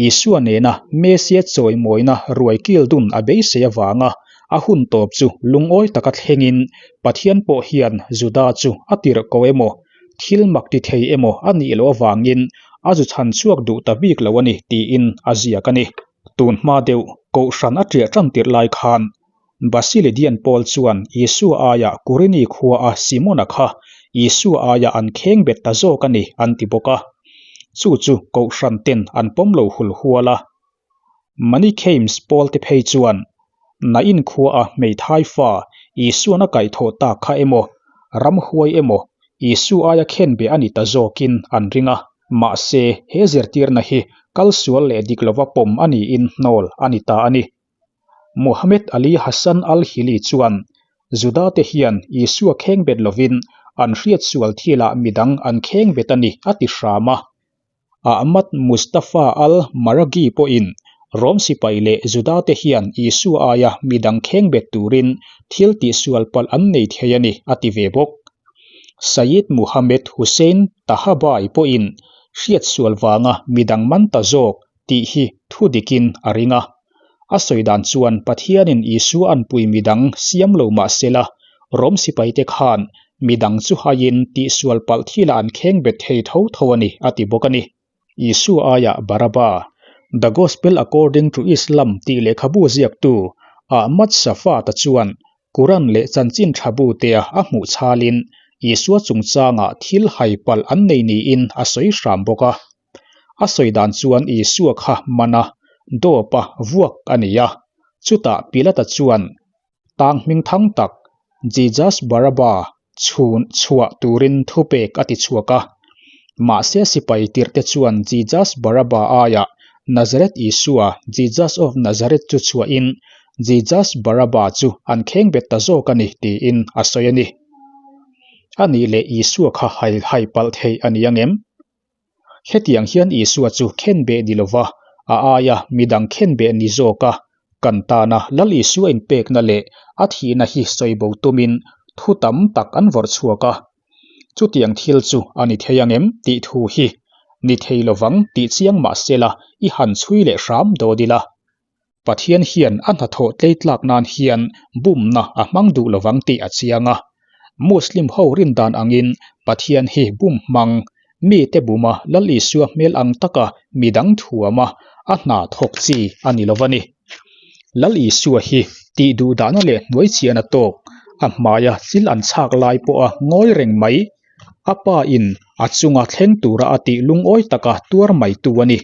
Isua nena Mesia chawimawina ruai kil dun a beisei avanga a hun tawp chu lungawi taka thlengin Pathian pawh hian Juda chu a tirh ko emaw, thil mak ti thei emaw a nih loh avangin a zu chhan chhuak duh ta bik lo a ni tiin a ziak a ni. Tun hma deuh Kohhran a ṭiah ṭan tirh lai khan Basilidian Paul chuan Isua aia Kurini khua a Simona kha Isua aia an kheng bet ta zawk a ni an ti bawk a. Chu chu Kohhran ten an pawm lo hul hual a. Manichaems Paul te phei chuan Nain khua a hmeithai fa Isuan a kaihthawh tak kha emaw, ramhuai emaw Isu aia khenbe a ni ta zawkin an ring a. Mahse, he zirtirna hi kal sual leh dik lova pawm a niin hnawl a ni ta a ni. Muhammad Ali Hassan al-Hili chuan Juda-te hian Isua khengbet lovin an hriat sual thilah midang an khengbet a ni a ti hram a. Ahmad Mustafa al-Maraghi pawhin Rom sipai leh Juda-te hian Isua aia midang khengbet turin thil tihsual palh an nei thei a ni a ti ve bawk. Sayyid Muhammad Hussein Tahabai pawhin hriatsual vanga midang man ta zawk tih hi thu dikin a ring a. A sawi dan chuan Pathianin Isua anpui midang siam lo mah sela, Rom sipaite khan midang chu haiin tihsual palh thilah an kheng bet thei tho tho a ni a ti bawk a ni. Isua aiah Baraba, The Gospel According to Islam tih lehkhabu ziaktu Ahmad Shafat-a chuan Quran leh chanchin tha bu tea a hmuh chhalin Isua chungchangah thil hai palh an nei niin a sawi hram bawk a. A sawi dan chuan Isua kha man a, dawp a, vuak a ni a. Chutah Pilata chuan tang hming thang tak Jesus Baraba chhun chhuah turin thupek a ti chhuak a. Mahse sipai tirhte chuan Jesus Baraba aiah Nazareth Isua, Jesus of Nazareth chu chhuahin Jesus Baraba chu an khengbet ta zawk a ni tiin a sawi a ni. A nih leh Isua kha hai hai palh theih a ni angem? Hetiang hian Isua chu khenbeh ni lova, a aia midang khenbeh ni zawka kan tana Lal Isua inpekna leh a thihna hi sawi bo tumin thu tam tak an vawrh chhuak a. Chutiang thil chu a ni thei angem tih thu hi ni thei lovang tih chiang mah sela i han chhui leh hram dawn ila. Pathian hian a hnathawh tleitlak nan hian bumna a hmang duh lovang tih a chiang a. Muslim ho rin dan angin Pathian hi bum hmang, Mite buma Lal Isua hmel ang taka midang thuama a hna thawk chi a ni lo va ni. Lal Isua hi tih duh dahna leh hnuai chian a tawk, a hmaia chil an chhak lai pawha ngawi reng mai, a pa in a chunga thleng tura a tih lungawi taka tuar maitu a ni.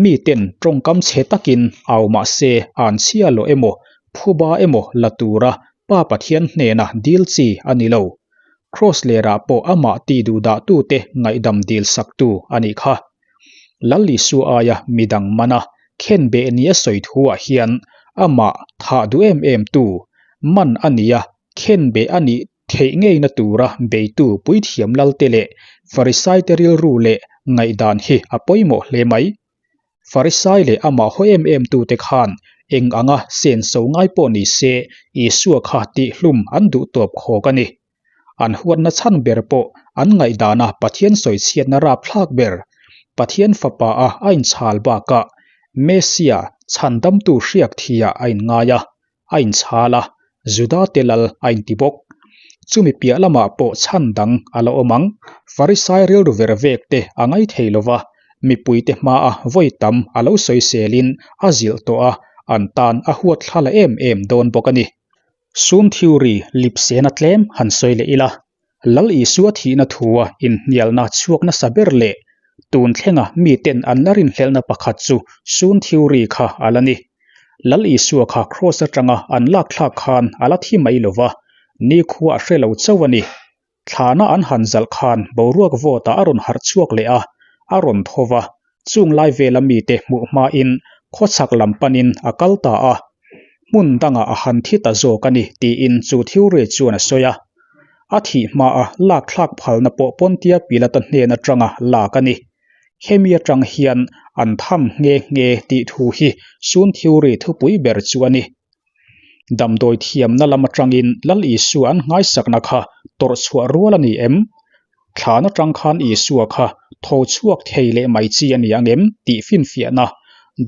Miten tawngkam chhe takin au mah se an chhia lo emaw, phuba emaw la tura Pa Pathian hnena dil chi a ni lo. Kraws lerah pawh amah tih duhdahtute ngaihdam dil saktu a nih kha. Lal Isua aia midang mana khenbeh nia sawi thuah hian amah thah duh em em tu, man a nia khenbeh a nih theih ngeina tura beitu puithiam lalte leh Farisaite rilru leh ngaihdan hi a pawimawh hle mai. Farisai leh amah haw em em tute khan eng anga senso ngai pawh ni se Isua kha tihhlum an duh tawp khawk a ni. An huatna chhan ber pawh an ngaihdana Pathian sawichhiatna rapthlak ber, Pathian Fapa a a inchhal bakah Messia chhandamtu hriak thiah a inngai a, a inchhal a, Juda te lal a inti bawk. Chumi piah lamah pawh chhan dang a la awm ang. Farisai rilru ver vek te a ngai thei lo va, mipuite hmaa vawi tam a lo sawiselin a zilh tawh a, an tan a huat thla la em em dawn bawk a ni. Sum theory lipsena tlem han sawi leh ila, Lal Isua thihna thua inhnialna chhuak nasa ber leh tun thlenga miten an la rinhlelhna pakhat chu Sun theory kha a la ni. Lal Isua kha kraws atanga an lakthlak khan a la thi mai lova, nikhua a hre lo chauh a ni. Thlana an han zalh khan boruak vawtah a rawn harh chhuak leh a, a rawn tho va, chung lai vela mite hmuh hmain khawchhak lam panin a kal ta a, hmun dangah a han thi ta zawk a ni tiin chu theory chuan a sawi a. A thih hmaa lak thlak phalna pawh Pontia Pilata hnen atanga lak a ni. Hemi atang hian an tham nghe nghe tih thu hi Sun theory thupui ber chu a ni. Damdawi thiamna lam atangin Lal Isua an nghaisakna kha tawrh chhuah rual a ni em? Thlan atang khan Isua kha tho chhuak thei leh mai chi a ni ang em tih finfiahna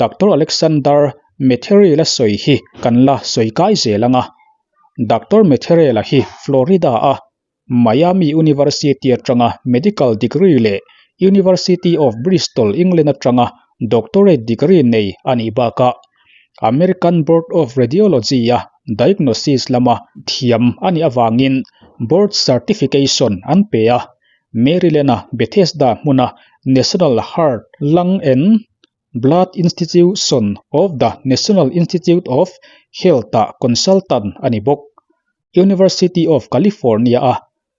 Doctor Alexander Metherell-a sawi hi kan la sawi kai zel ang a. Doctor Metherell-a hi Florida-a Miami University atanga medical degree leh University of Bristol, England atanga doctorate degree nei a nih bakah American Board of Radiology-a diagnosis lama thiam a nih avangin board certification an pe a, Maryland-a Bethesda hmuna National Heart, Lung and Blood Institution of the National Institute of Health-ah consultant a ni bawk. University of California-a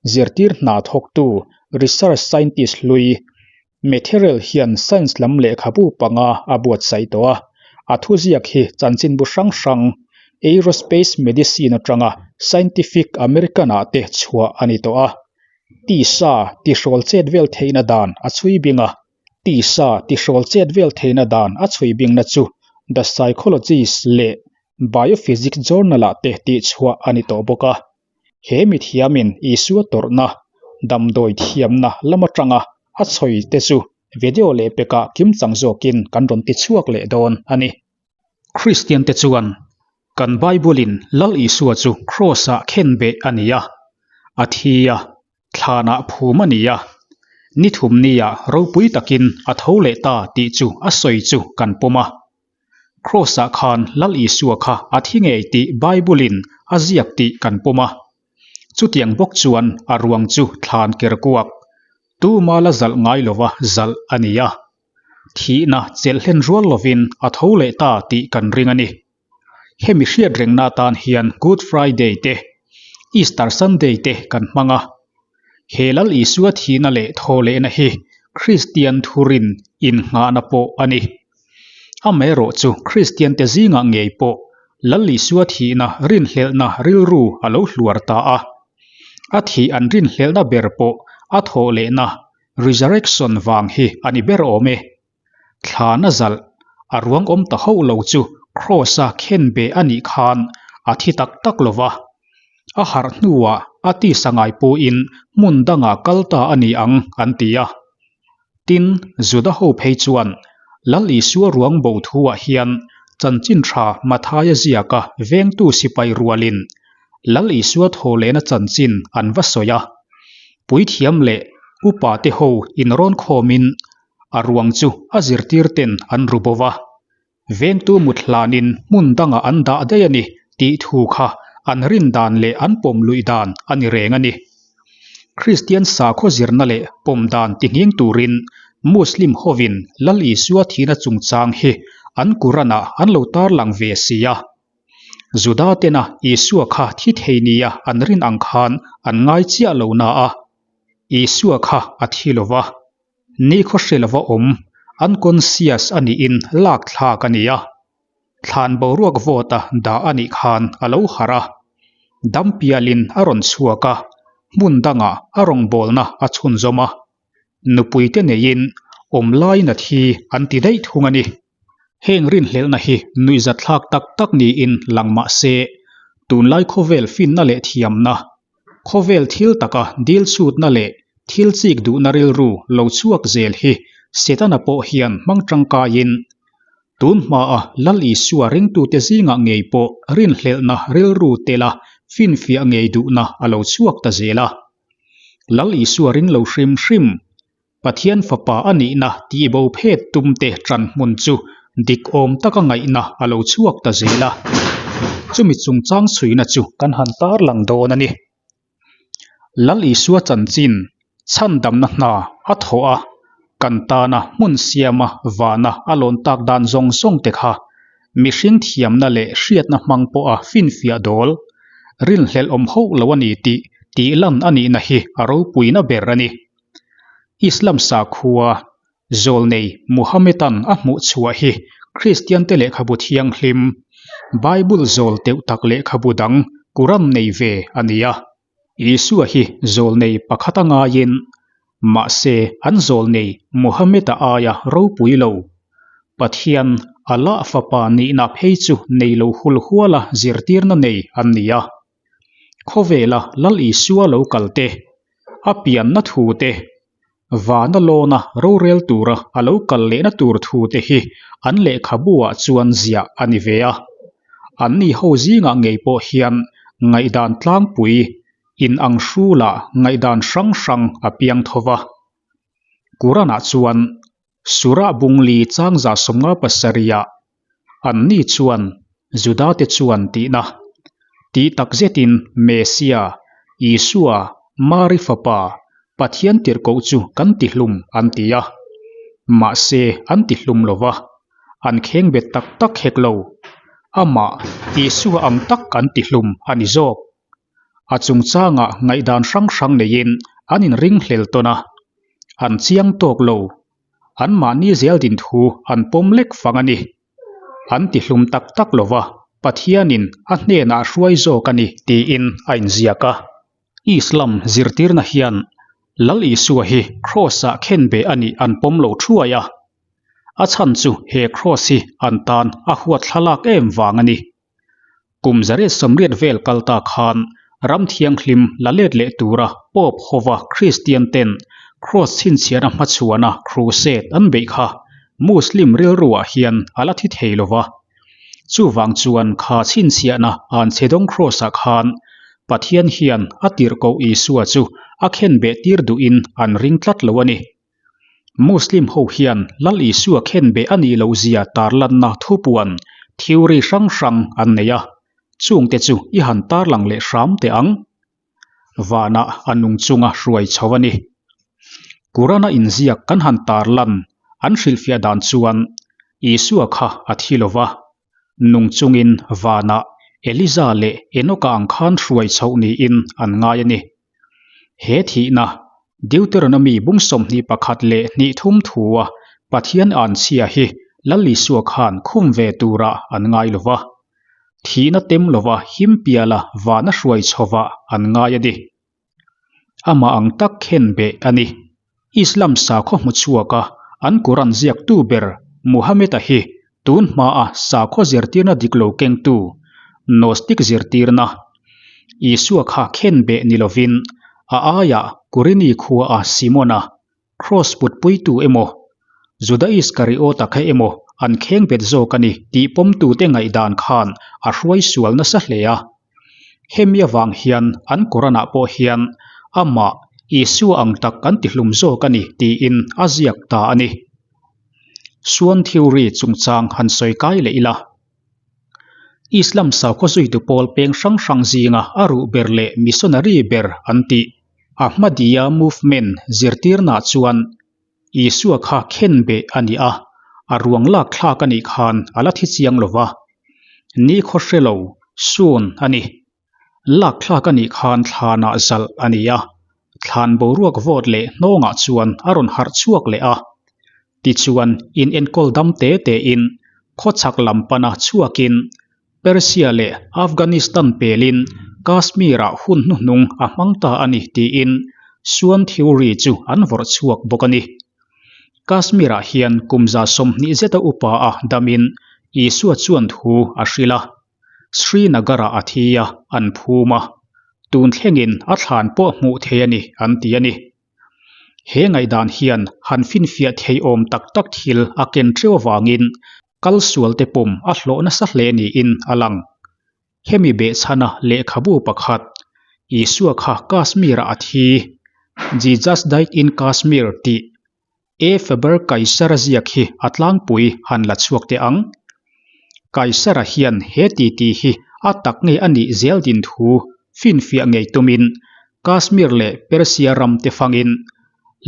zirtir hna thawktu research scientist hlui Metherell hian science lam lehkhabu panga a buatsaih tawh a, a thuziak hi chanchinbu hrang hrang Aerospace Medicine atanga Scientific American-ah te chhuah a ni tawh a. Tisa tihrawl chet vel theihna dan a chhui bing a, tisa tihrawl chet vel theihna dan a chhui bingna chu The Psychologist leh Biophysics Journal-ah te tihchhuah a ni tawh bawk a. He mithiamin Isua tawrhna, damdawi thiamna lam atanga a chhawi te chu video leh pekah kimchang zawkin kan rawn ti chhuak leh dawn a ni. Kristian te chuan kan Bible-in Lal Isua chu Kraws-ah khenbeh a ni a, a thi a, thlanah phum a ni a, ni thumniah ropui takin a tho leh ta tih chu a sawi chu kan pawm a. Kraws-ah khan Lal Isua kha a thi ngei tih Bible-in a ziak tih kan pawm a. Chutiang bawk chuan a ruang chu thlan ker kuak, tuma la zalh ngai lova zalh a ni a. Thihna chelh hlen rual lovin a tho leh ta tih kan ring a ni. Hemi hriat rengna atan hian Good Friday te, Easter Sunday te kan hmang a. He Lal Isua thihna leh thawhlehna hi Kristian thurin innghahna pawh a ni. Amaherawh chu Kristiante zingah ngei pawh Lal Isua thihna rinhlelhna rilru a lo hluar ta a. A thih an rinhlelhna ber pawh a thawhlehna, resurrection, vang hi a ni ber awm e. Thlan a zalh, a ruang awm ta hauh lo chu Kraws-a khenbeh a nih khan a thi tak tak lo va. A harh hnuah a tisa ngaipuiin hmun dangah kal ta a ni ang an ti a. Tin, Juda ho phei chuan Lal Isua ruang bo thuah hian chanchin tha Mathaia ziaka vengtu sipai rualin Lal Isua thawhlehna chanchin an va sawi a. Puithiam leh. Upa te ho inrawn khawmin a ruang chu a zirtir ten an ru bo va. Vengtu mut hlanin hmun dangah an dah daih a ni tih thu kha an rin dan leh an pawm luih dan a ni reng a ni. Kristian sakhaw zirna leh pawm dan tinghing turin Muslim hovin Lal Isua thihna chungchang hi an Quran-ah an lo tarlang ve si a. Juda tena Isua kha thi thei nia an rin ang khan an ngai chiah lo na a, Isua kha a thi lo va. Nikhaw hre lova awm, unconscious a niin lak thlak a ni a. Thlan boruak vawta dah a nih khan a lo harh a. Dam pialin a rawn chhuak a, hmun dangah a rawngbawlna a chhunzawm a. Nupuite neiin awm lain a thi an ti daih thung a ni. Heng rinhlelhna hi nuihzatthlak tak tak niin lang mah se, tunlai khawvel finna leh thiamna, khawvel thil taka dil chhutna leh thil chik duhna rilru lo chhuak zel hi Setana pawh hian hmang tangkaiin, tun hmaa Lal Isua ringtute zingah ngei pawh rinhlelhna rilru tela finfiah ngei duhna a lo chhuak ta zel a. Lal Isua ring lo hrim hrim Pathian Fapa a nihna tihbo phet tumte ṭan hmun chu dik awm taka ngaihna a lo chhuak ta zel a. Chumi chungchang chhuina chu kan han tarlang dawn a ni. Lal Isua chanchin chhandamna hna a thawh a, kan tana hmun siama vana a lawn tak dan zawng zawng te kha mihring thiamna leh hriatna hmang pawha finfiah dawl, rinhlelh awm hauh lo a ni tih tihlan a nihna hi a ropuina ber a ni. Islam sakhua zawlnei Muhammedan a hmuh chhuah hi Kristiante lehkhabu thianghlim, Bible zawl teuh tak lehkhabu dang Quran nei ve a ni a. Isua hi zawlnei pakhat a ngaiin, mahse an zawlnei Muhammeda aia ropui lo. Pathian, Allah fapa nihna phei chu nei lo hulhuala zirtirna nei an ni a. Khawvela Lal Isua lo kal te, a pianna thu te, vana lawna rorel tura a lo kal lehna tur thu te hi an lehkhabu-ah chuan ziah a ni ve a. Anni ho zingah ngei pawh hian ngaihdan tlangpui inang hrulah ngaihdan hrang hrang a piang tho va. Quran-ah chuan Surah Bungli changza 57-ah Anni chuan Judate chuan tihna, tih tak zetin Mesia, Isua, Mari fapa, Pathian tirhkoh chu kan tihlum an ti a. Mahse an tihlum lo va, an khengbet tak tak hek lo. Amah, Isua ang tak an tihlum a ni zawk. A chungchangah ngaihdan hrang hrang neiin an inringhlel tawn a, an chiang tawk lo. Anmahni zel din thu an pawm lek fang a ni. An tihlum tak tak lo va, Pathianin a hnenah hruai zawk a ni tiin a inziak a. Islam zirtirna hian Lal Isua hi Kraws-ah khenbeh a nih an pawm lo thuai a. A chhan chu he Kraws hi an tan a huat thlalak em vang a ni. Kum 180 vel kal ta khan ram thianghlim la let leh tura Pope hova Kristian ten Kraws chhinchhiahna hmachhuana Crusade an beih kha Muslim rilruah hian a la thi thei lo va. Chuvang chuan kha chhinchhiahna Anchhedawng Kraws-ah khan Pathian hian a tirhkoh Isua chu a khenbeh tir duhin an ring tlat lo a ni. Muslim ho hian Lal Isua khenbeh a nih loh zia tarlanna thupuan, theory, hrang hrang an nei a, chungte chu i han tarlang leh hram teh ang. Vanah a nung chunga hruai chho a ni. Quran-a inziak kan han tarlan an hrilhfiah dan chuan Isua kha a thi lo va, nung chungin vanah Eliza leh Enoka ang khan hruai chhoh niin an ngai a ni. He thihna, Deuteronomy bung 21 leh hnih thum thua Pathian anchhia hi Lal Isua khan khum ve turah an ngai lo va. Thihna tem lova him piala vana hruai chhovah an ngai a ni. Amah ang tak khen beh a ni. Islam sakhaw hmu chhuaka an Quran ziaktu ber Muhammad-a hi tun hmaa sakhaw zirtirna dik lo kengtu, Gnostic zirtirna, Isua kha khen beh ni lovin a aiah Kurini khuaa Simona, Kraws putpuitu emaw, Juda Iskariota kha emaw an kheng bet zawk a ni tih pawmtute ngaihdan khan a hruai sual nasa hle a. Hemi avang hian an Quran-ah pawh hian amah Isua ang tak an tihlum zawk a ni tiin a ziak ta a ni. Swan theory chungchang han sawi kai leh ila. Islam sakhaw zuitu pawl peng hrang hrang zinga a ruh ber leh missionary ber an tih Ahmadiyya movement zirtirnaah chuan Isua kha khen beh a ni a, a ruang lak thlak a nih khan a la thi chiang lo va. Nikhaw hre lo, sun a ni. Lak thlak a nih khan thlanah zalh a ni a, thlan boruak vawt leh hnawngah chuan a rawn harh chhuak leh a. Tichuan, inenkawl dam te tein khawchhak lam pana chhuakin Persia leh Afghanistan pelin Kashmir-ah hun hnuhnung a hmang ta a ni tiin Swan Theory chu an vawrh chhuak bawk a ni. Kashmir-ah hian kum 120 zeta upa a damin Isua chuan thu a hrilh a, Srinagar-ah a thi a, an phum a, tun thlengin a thlan pawh hmuh thei a ni an ti a ni. He ngaihdan hian han finfiah theiawm tak tak thil a ken teuh avangin kal sualte pawm a hlawh nasa hle niin a lang. Hemi behchhana lehkhabu pakhat, Isua kha Kashmir-ah a thi, Jesus died in Kashmir tih A. Faber Kaisara ziak hi a tlangpui han la chhuak teh ang. Kaisara hian he titi hi a tak nge a nih zel din thu finfiah ngei tumin Kashmir leh Persia ram te fangin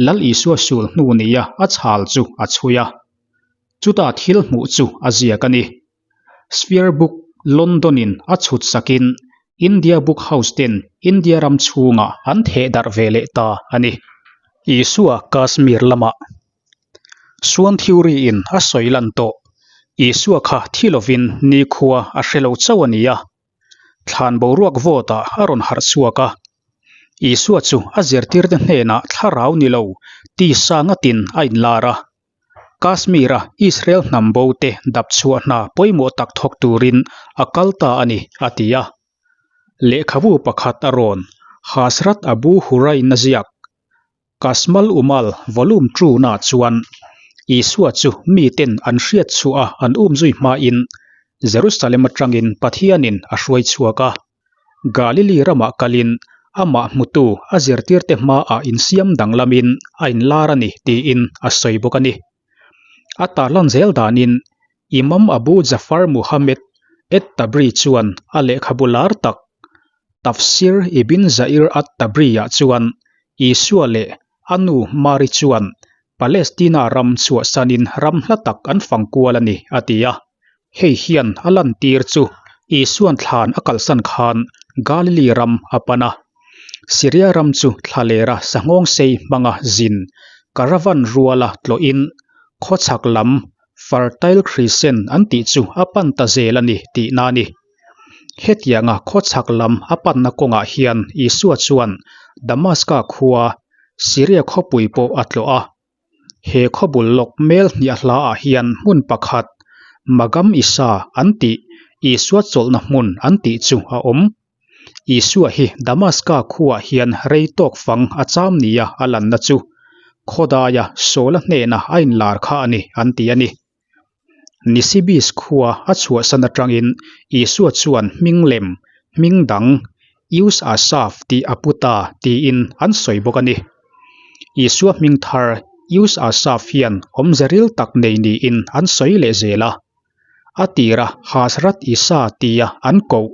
Lal Isua sul hnu nia a chhal chu a chhui a. Chuta thil hmuh chu a ziak a ni. Sphere Book London-in a chhut sakin India Book House ten India ram chhungah an theh darh ve leh ta a ni. Isua Kashmir lamah Swan Theory-in a sawi lan tawh. Isua kha thi lovin nikhua a hre lo chauh a ni a. Thlan boruak vawtah a rawn harh chhuak a. Isua chu a zirtirte hnenah thlarau ni lo tisa ngatin a inlar a. Kashmir-a Israel hnam bo te dap chhuah hna pawimawh tak thawk turin a kal ta a ni, a ti a. Lehkhabu pakhat a rawn, Hazrat Abu Hurain a ziak, Kasmal Umal Volume Two-na chuan Isua chu miten an hriat chhuah a an umzui hmain Jerusalem atangin Pathianin a hruai chhuak a. Galili ramah kalin amah hmutu a zirtirte hmaah insiam danglamin a inlar a ni tiin a sawi bawk a ni. A tarlan zel danin Imam Abu Jafar Muhammad at-Tabri chuan a lehkhabu lar tak Tafsir Ibn Jair at-Tabri-ah chuan Isua leh a nu Mari chuan Palestina ram chhuahsanin ram hla tak an fang kual a ni, a ti a. Hei hian a lantir chu Isua'n thlan a kalsan khan Galili ram a pan a. Siria ram chu thlalera sanghawng sei hmanga zin caravan ruala tlawhin khawchhak lam Fertile Crescent an tih chu a pan ta zel a ni tihna a ni. Hetianga khawchhak lam a panna kawngah hian Isua chuan Damaska khua, Siria khawpui pawh a tlawh a. He khawbul lawk mel hniah hlaah hian hmun pakhat, Magam Isa an tih, Isua chawlhna hmun an tih chu a awm. Isua hi Damaska khuaah hian rei tawk fang a cham nia a lanna chu khawdaia Saula hnena a inlar kha a ni an ti a ni. Nisibis khua a chhuahsan atangin Isua chuan hming lem, hming dang, Eus Asaf tih a pu ta tiin an sawi bawk a ni. Isua hming thar Eus Asaf hian awmze ril tak nei niin an sawi leh zel a. A tira Hazrat Isa tia an koh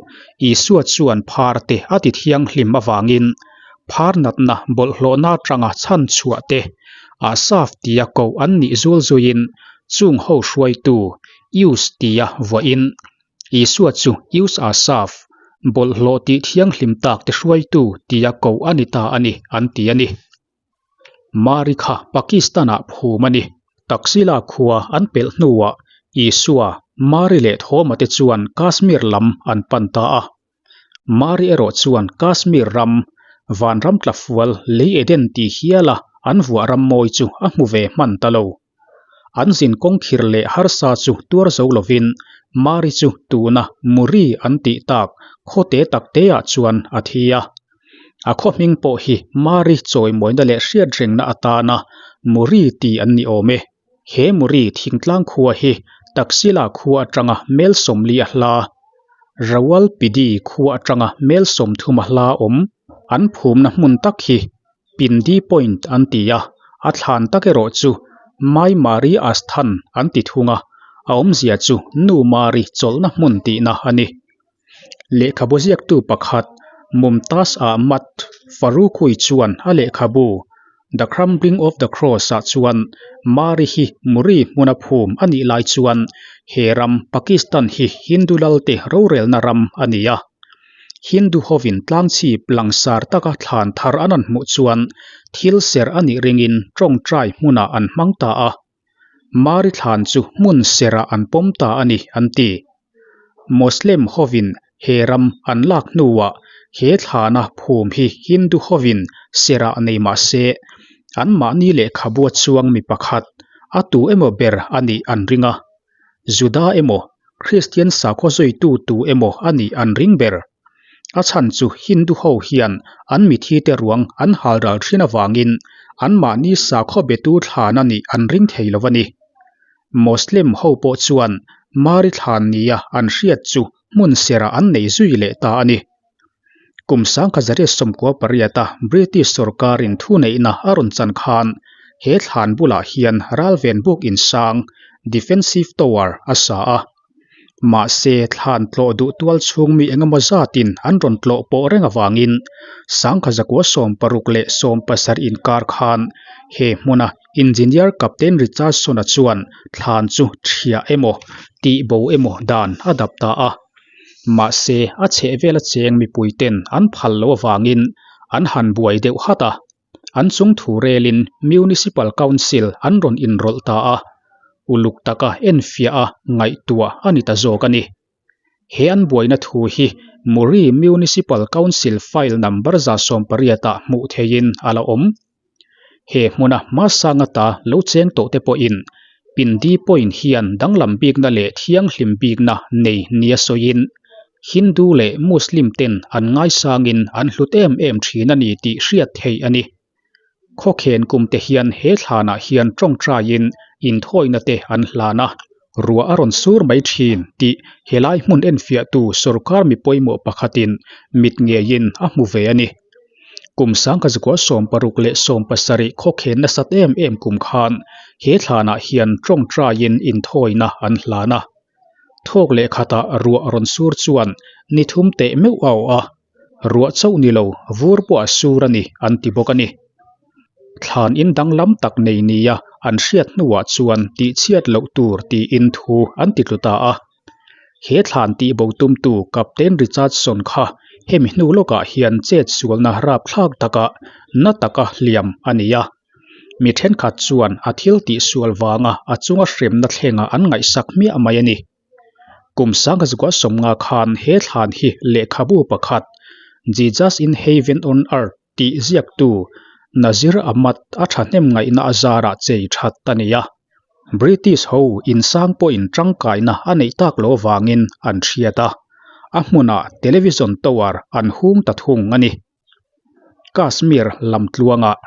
Isua chuan phar te a ti thianghlim avangin phar natna bawlhhlawhna atanga chhan chhuah te Asaf tia koh an nih zul zuiin chung ho hruaitu Eus tia vuahin Isua chu Eus Asaf, bawlhhlawh tih thianghlim tak te hruaitu tia koh a ni ta a ni an ti a ni. Mari kha Pakistan-ah phum a ni. Taxila khua an pelh hnuah Isua, Mari leh Thoma te chuan Kashmir lam an pan ta a. Mari erawh chuan Kashmir ram, vanram tlafual lei Eden tih hiala an vuah ram mawi chu a hmu ve hman ta lo. An zin kawngkhir leh harsa chu tuar zo lovin Mari chu tuna Muri an tih tak khawte takteah chuan a thi a. A khaw hming pawh hi Mari chawimawina leh hriatrengna atana Muri ti an ni awm e. He Muri thingtlang khua hi Taxila khua atanga mel 40 a hla, Rawalpindi khua atanga mel 30 a hla awm an phumna hmun tak hi. Pindi Point an ti a, a thlan tak erawh chu Mai Mari Asthan an ti thung a, a awmzia chu Nu Mari chawlhna hmun tihna a ni. Lehkhabu ziaktu pakhat Mumtaz Ahmad Farooqui chuan a lehkhabu The Crumbling of the Cross ah chuan Mari hi Murree hmuna phum a nih lai chuan he ram Pakistan hi Hindu lalte rorelna ram a ni a. Hindu hovin tlangchhip langsar taka thlan thar an rawn hmuh chuan thil serh a nih ringin tawngtai hmunah an hmang ta a. Mari thlan chu hmun serah an pawm ta a ni, an ti. Muslim hovin he ram an lak hnuah he thlana phum hi Hindu hovin serah nei mah se, anmahni lehkhabua chuang mi pakhat, a tu emaw ber a nih an ring a. Juda emaw, Kristian sakhaw zuitu tu emaw a nih an ring ber. A chhan chu Hindu ho hian an mithite ruang an hal ral thin avangin anmahni sakhaw betu thlan a nih an ring thei lo a ni. Muslim ho pawh chuan Mari thlan nia an hriat chu hmun serah an nei zui leh ta a ni. Kum 1998 a British sorkarin thuneihna a rawn chan khan he thlan bulah hian ralven buk insang, defensive tower, a sa a. Mahse, thlan tlawh duh tual chhung mi engemaw zatin an rawn tlawh pawh reng avangin 1967 inkar khan he hmuna Engineer Captain Richardson-a chuan thlan chu thiah emaw tihbo emaw dan a dap ta a. Mahse, a chhehvela cheng mipuiten an phal loh avangin an han buai deuh hat a. An chung thu relin Municipal Council an rawn inrawlh ta a, uluk taka enfiah a ngaihtuah a ni ta zawk a ni. He an buaina thu hi Murree Municipal Council file number 180 ah hmuh theihin a la awm. He hmuna hmasang ata lo cheng tawh te pawhin Pindi Point hian danglam bikna leh thianghlim bikna nei nia sawiin Hindu leh Muslim ten an ngaisangin an hlut em em thin a ni tih hriat theih a ni. Khawkhen kum te hian he thlanah hian tawngtaiin inthawina te an hlan a, ruah a rawn sur mai thin tih helai hmun enfiahtu sorkar mi pawimawh pakhatin mit ngeiin a hmu ve a ni. Kum 1967 khawkhen nasat em em kum khan he thlanah hian tawngtaiin inthawina an hlan a. Thawk leh khatah ruah rawn sur chuan ni thum teh meuh a awh a, ruah chauh ni lo vur pawh a sur a ni an ti bawk a ni. Thlan in danglam tak nei nia an hriat hnuah chuan tihchhiat loh tur tiin thu an ti tlu ta a. He thlan tihbo tumtu Captain Richardson kha hemi hnu lawkah hian chet sualna rapthlak takah na taka hliam a ni a. Mi thenkhat chuan a thil tihsual vanga a chunga hremna thlengah an ngaihsak hmiah mai a ni. Kum 1950 khan he thlan hi lehkhabu pakhat Jesus in Heaven on Earth tih ziaktu Nazir Ahmad a thahnem ngaihna a zarah chei that a ni a. British ho insang pawhin tangkaina a neih tak lo avangin an hriat a, a hmunah television tower an hung ta thung a ni. Kashmir lamtluangah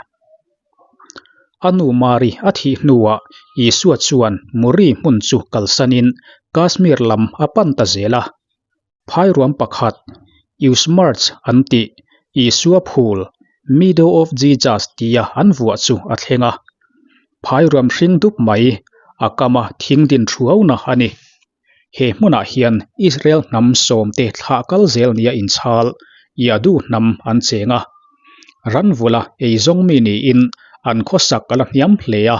a nu Mari a thih hnuah Isua chuan Murree hmun chu kalsanin Kashmir lam a pan ta zel a. Phairuam pakhat, Yusmarg an tih, Isua phul, Meadow of Jesus tia an vuah chu a thleng a. Phairuam hring dup mai, a kama thing din thuauna a ni. He hmunah hian Israel hnam sawmte thlah kal zel nia inchhal Yadu hnam an cheng a. Ranvula eizawng mi niin an khawsak a la hniam hle a.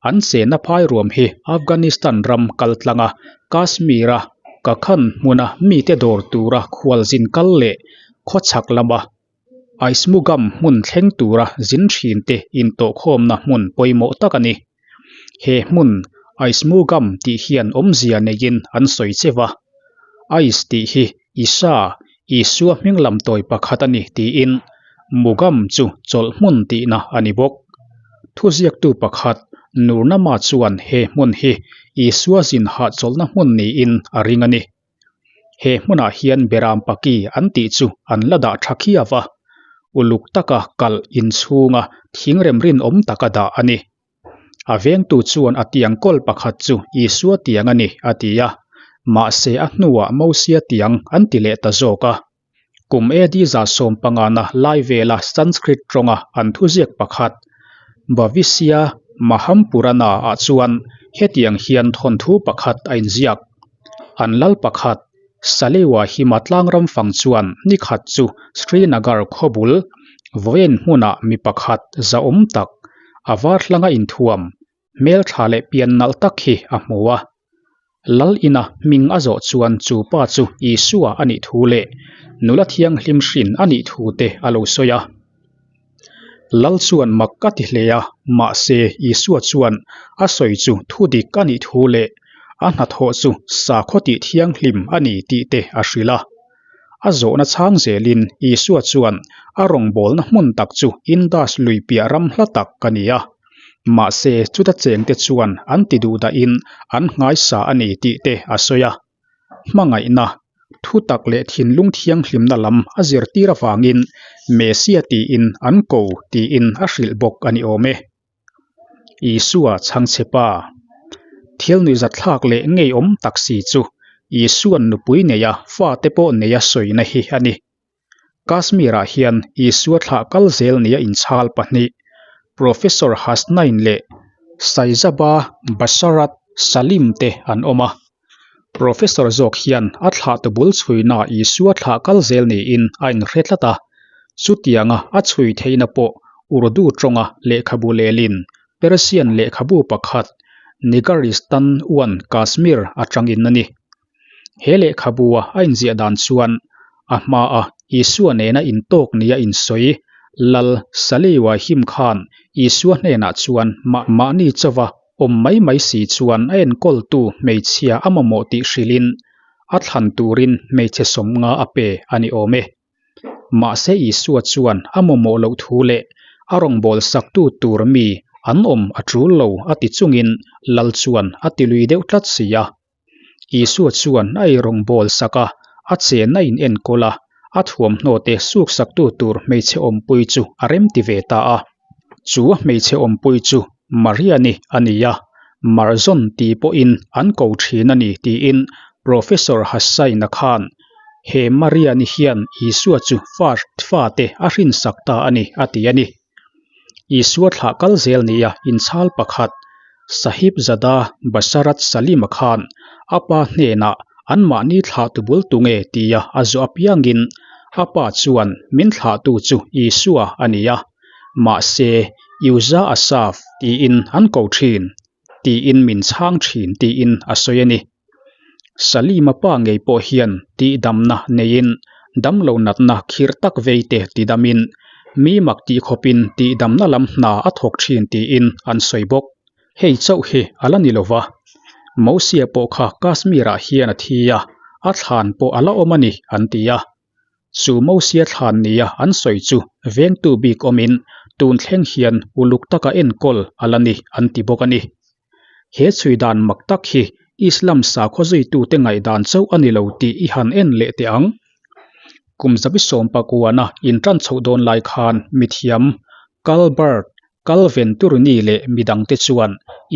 An chenna phairuam hi Afghanistan ram kaltlanga Kashmir-a Kakhan hmuna mite dawr tura khualzin kal leh khawchhak lama Aismugam hmun thleng tura zin thinte intawhkhawmna hmun pawimawh tak a ni. He hmun Aismugam tih hian awmzia neiin an sawi cheu a. Ais tih hi Isa, Isua hming lam tawi pakhat a ni tiin Mugam chu chawlh hmun tihna a ni bawk. Thuziaktu pakhat Nurnama chuan he hmun hi Isua zin hahchawlhna hmun niin a ring a ni. He hmunah hian Beram Paki an tih chu an la dah tha khiau a, uluk taka kalh inchhunga thingrem rinawm taka dah a ni. A vengtu chuan a tiang kawl pakhat chu Isua tiang a ni a ti a, mahse a hnuah Mosia tiang an ti leh ta zawk a. Kum AD 150na lai vela Sanskrit tawnga an thuziak pakhat Bhavishya Mahampurana ah chuan hetiang hian thawnthu pakhat a inziak. An lal pakhat Salewa Hima tlangram fang chuan nikhat chu Srinagar khawbul vawiin hmunah mi pakhat zahawm tak a var hlanga inthuam Hmeltha leh pian nalh tak hi a hmu a. Lal ina hming a zawh chuan chu pa chu Isua a nih thu leh nula thianghlim hrin a nih thu te a lo sawi a. Lal chuan mak a ti hle a, mahse Isua chuan a sawi chu thu dik a nih thu leh a hnathawh chu sakhaw tih thianghlim a ni tih te a hrilh a. A zawhna chhang zelin Isua chuan a rawngbawlna hmun tak chu Indus lui piah ram hla tak a ni a. Mahse, chuta chengte chuan an ti duh dahin an nghaisa a ni tih te a sawi a. Hmangaihna, thu tak leh thinlung thianghlimna lam a zirtir avangin Messia tiin an ko tiin a hrilh bawk a ni awm e. Isua chhangchhe pa. Thil nuihzatthlak leh ngeiawm tak si chu Isua'n nupui neia fate pawh neia sawina hi a ni. Kashmir-ah hian Isua thlah kal zel nia inchhal pahnih, Professor Hasnain leh Saizaba Basharat Salim te an awm a. Professor zawk hian a thlahtu bul chhuina Isua thlah kal zel niin a inhre tlat a, chutianga a chhui theihna pawh Urdu tawnga lehkhabu lelin Persian lehkhabu pakhat Nigaristan Uan Kashmir atangin a ni. He lehkhabua a inziah dan chuan a hmaa Isua nena intawk nia insawi Lal Salewa him khan Isua hnenah chuan mahni chauva awm mai mai si chuan a enkawltu hmeichhia a mamawh tih hrilhin a thlan turin hmeichhe sawmnga a pe a ni awm e. Mahse Isua chuan a mamawh loh thu leh a rawngbâwl saktu tur mi an awm a ṭul lo a ti chungin Lal chuan a ti lui deuh tlat si a. Isua chuan a ei rawngbâwl sak a, a chenna in enkawl a, a thuamhnaw te suk saktu tur hmeichhe awmpui chu a remti ve ta a. Chu a hmeichhe awmpui chu Mariani a ni a, Marzawn ti pawhin an ko thin a ni tiin Professor Hassaina khan he Mariani hian Isua chu fate a hrinsak ta a ni a ti a ni. Isua thlah kal zel nia inchhal pakhat Sahibzada Basharat Salima khan a pa hnenah anmahni thlahtu bul tu nge tia a zawh apiangin a pa chuan min thlahtu chu Isua a ni a, mahse Uza Asaf tiin an ko thin tiin min chhang thin tiin a sawi a ni. Salima pa ngei pawh hian tihdamna neiin damlo natna khirh tak vei te tidamin mi mak tih khawpin tihdamna lam hna a thawk thin tiin an sawi bawk. Hei chauh hi a la ni lo va, Mosia pawh kha Kashmir-ah hian a thi a, a thlan pawh a la awm a ni an ti a. Chu Mosia thlan nia an sawi chu vengtu bik awmin tun thleng hian uluk taka enkawl a la ni an ti bawk a ni. He chhui dan mak tak hi Islam sakhaw zuitute ngaihdan chauh a ni lo tih i han en leh teh ang. Kum zabi sawm pakuana intan chhoh dawn lai khan mithiam Culbert Calvin Turuni leh midangte chuan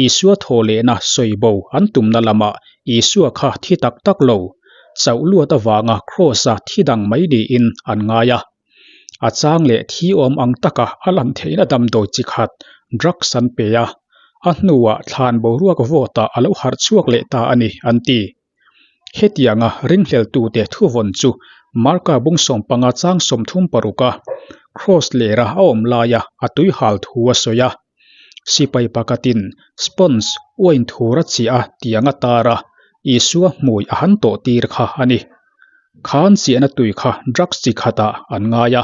Isua thaw lehna sawi bo an tumna lamah Isua kha thi tak tak lo, chauh luat avanga Kraws-a thi dang mai niin an ngai a. A chang leh thi awm ang taka a lan theihna damdawi chi khat, drugs, an pe a, a hnuah thlan boruak vawtah a lo harh chhuak leh ta a ni, an ti. Hetianga ringhleltute thuvawn chu Marka bung sawmpanga chang 36 a Kraws lera a awm laia a tuihal thu a sawi a. Sipai pakhatin sponge uain thur a chiah a tiang a tar a, Isua hmui a han tawh tir kha a ni. Khan chiahna tui kha drugs chi khatah an ngai a.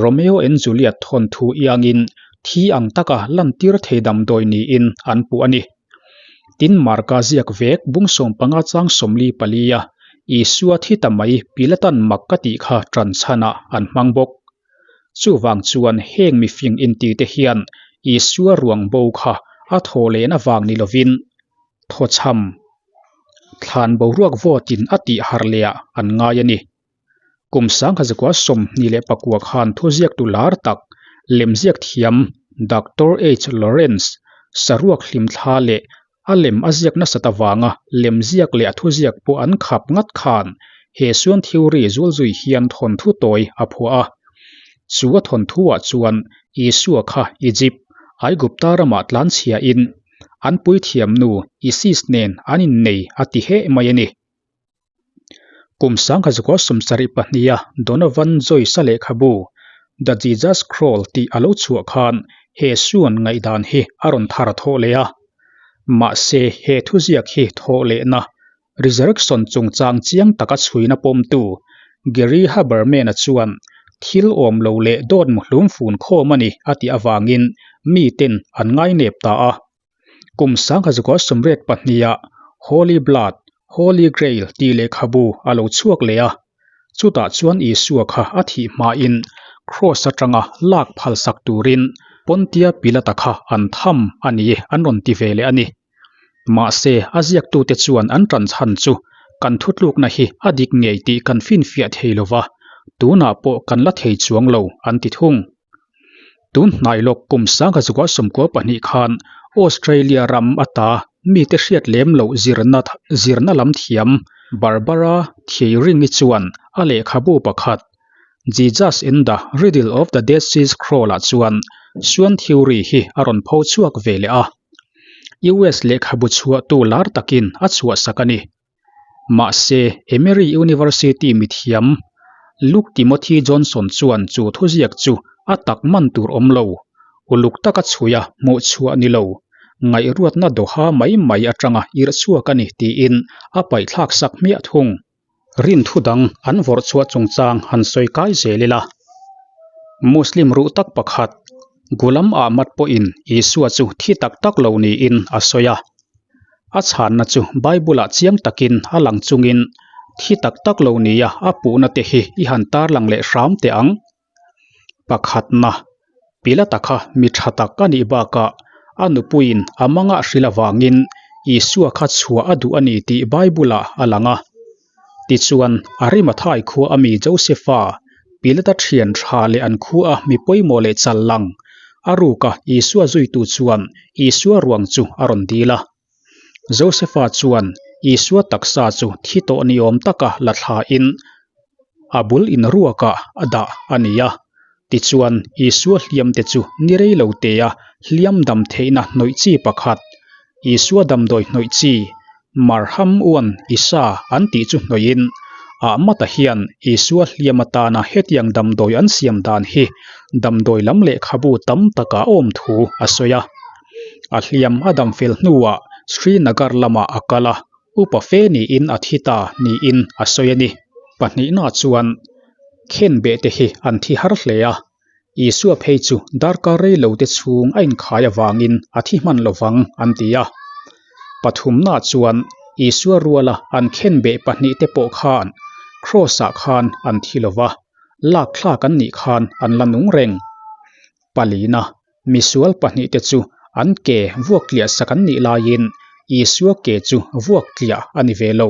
Romeo and Juliet thawnthu iangin thi ang taka lantir thei damdawi niin an puh a ni. Tin Marka ziak vek bung 15 chang 44 a Isua thi ta mai Pilatan mak ka tih kha ṭan chhanah an hmang bawk. Chuvang chuan heng mifing intite hian Isua ruang bo kha a thaw lehna vang ni lovin thawchham thlan boruak vawtin a tih harh lehah an ngai a ni. Kum sangkha zakua 29 khan thuziaktu lar tak, lemziak thiam Doctor H. Lawrence saruak hlimthla leh a lem a ziak nasat avanga lemziak leh a thuziak pawh an khap ngat khan. He suan theory zulzui hian thawnthu tawi a phuah a. Chu a thawnthuah chuan Isua kha Egypt, Aigupta ramah tlanchhiain an puithiamnu Isis nen an innei a ti heh mai a ni. Kum 1972-a Donovan Joyce-a lehkhabu The Jesus Crawl tih a lo chhuah khan he suan ngaihdan hi a rawn thar thawh leh a. Mahse, he thuziak hi thawh lehna Resurrection chungchang chiang taka chhuina pawmtu Gary Haberman-a chuan thil awm lo leh dawt muhlum fun khawm a ni a tih avangin miten an ngainep ta a. Kum 1982-ah Holy Blood, Holy Grail tih lehkhabu a lo chhuak leh a, chutah chuan Isua kha a thih hmain Kraws atanga lak phalsak turin Pontia Pilata kha an tham a ni an rawn ti ve leh a ni. Mahse, a ziaktute chuan an ṭan chhan chu kan thutlukna hi a dik ngei tih kan finfiah thei lo va, tunah pawh kan la thei chuang lo, an ti thung. Tun hnai lawk kum 1992 khan Australia ram ata mite hriat lem loh zirna zirna lam thiam Barbara Thiering-i chuan a lehkhabu pakhat Jesus in the Riddle of the Dead Sea Scroll-ah chuan Suan Theory hi a rawn pho chhuak ve leh a. US lehkhabu chhuahtu lar takin a chhuahsak a ni. Mahse, Emory University mithiam Luke Timothy Johnson chuan chu thuziak chu a tak man tur awm lo, uluk taka chhuia hmuh chhuah ni lo, ngaihruatna dawha mai mai atanga irh chhuak a ni tiin a paihthlak sak hmiah thung. Rinthu dang an vawrh chhuah chungchang han sawi kai zel ila. Muslim ruh tak pakhat, Ghulam Ahmad pawhin Isua chu thi tak tak lo niin a sawi a. A chhanna chu Bible-ah chiang takin a lang chungin thi tak tak lo nia a puhna te hi i han tarlang leh hram teh ang. Pakhatna, Pilata kha mi tha tak a nih bakah a nupuiin a mangah hrilh avangin Isua kha chhuah a duh a ni tih Bible-ah a lang a. Tichuan, Arimathai khua a mi Josefa, Pilata thian tha leh an khua a mi pawimawh leh chal lang, a ruka Isua zuitu chuan Isua ruang chu a rawn dil a. Josefa chuan Isua taksa chu thi tawh ni awm taka la thlain a bul inruakah a dah a ni a. Tichuan, Isua hliamte chu ni rei lo tea hliam dam theihna hnawih chi pakhat, Isua damdawi hnawih chi, Marham uan Isa an tih chu hnawihin, Ahmad-a hian Isua hliam atana hetiang damdawi an siam dan hi damdawi lam lehkhabu tam takah a awm thu a sawi a. A hliam a dam fel hnuah Srinagar lamah a kal a, upa fe niin a thi ta niin a sawi a ni. Pahnihna chuan khenbeh te hi an thi har hle a, Isua phei chu darkar rei lo te chhung a inkhai avangin a thi hman lo vang an ti a. Pathumna chuan Isua ruala an khenbeh pahnihte pawh khan Kraws-ah khan an thi lo va, lak thlak an nih khan an la nung reng. Palina Misual pahnihte chu an ke vuak tliah sak an nih laiin Isua ke chu vuak tliah a ni ve lo.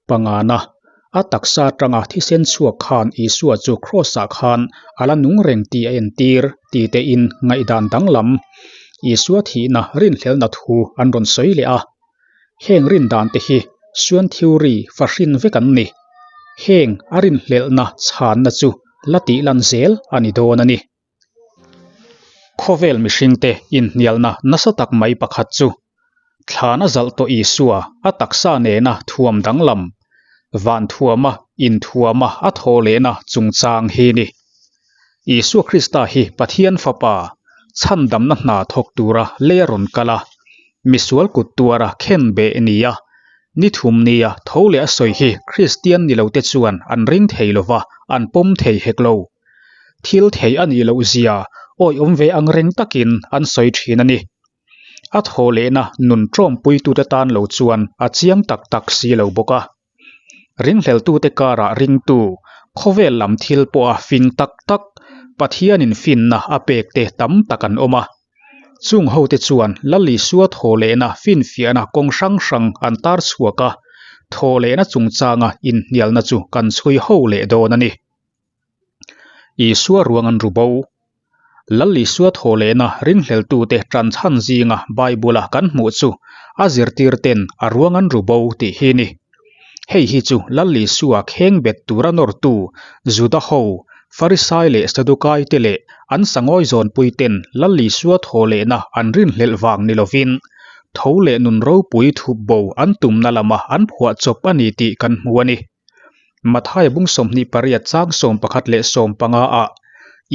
Pangana, a taksa atanga thisen chhuak khan Isua chu Kraws-ah khan a la nung reng tih a entir ti tein ngaihdan danglam Isua thihna rinhlelna thu an rawn sawi leh a. Heng rindan te hi Suan Theory fahrin vek an ni. Heng a rinhlelhna chhanna chu la tih lan zel a ni dawn a ni. Khawvel mihringte inhnialna nasa tak mai pakhat chu thlan a zalh tawh Isua a taksa nena thuam danglam, van thuama inthuama a thaw lehna chungchang hi ni. Isua Krista hi Pathian Fapa, chhandamna hna thawk tura lei a rawn kal a, misual kut tuara khen beh nia ni thum nia tho leh a sawi hi Kristian ni lote chuan an ring thei lova, an pawm thei hek lo. Thil thei a nih loh zia awi awm ve ang reng takin an sawi thin a ni. A thaw lehna nun tawmpuitute tan lo chuan a chiang tak tak si lo bawk a. Ringhleltute karah ringtu, khawvel lam thil pawha fing tak tak, Pathianin finna a pekte tam tak an awm a. Chung hote chuan Lal Isua thaw lehna finfiahna kawng hrang hrang an tar chhuak a, thaw lehna chungchanga inhnialna chu kan chhui ho leh dawn a ni. Isua ruang an ru bo. Lal Isua thaw lehna ringhleltute tan chhan zinga Bible-a kan hmuh chu a zirtirten a ruang an ru bo tih hi ni. Hei hi chu Lal Isua khengbet tura nawrtu Juda ho, Farisai leh Sadukai te leh an sangawi zawnpui ten Lal Isua thaw lehna an rinhlelh vang ni lovin, tho leh nun ropui thup bo an tumna lama an phuahchawp a ni tih kan hmu a ni. Mathaia bung 28 chang 11 leh 15 ah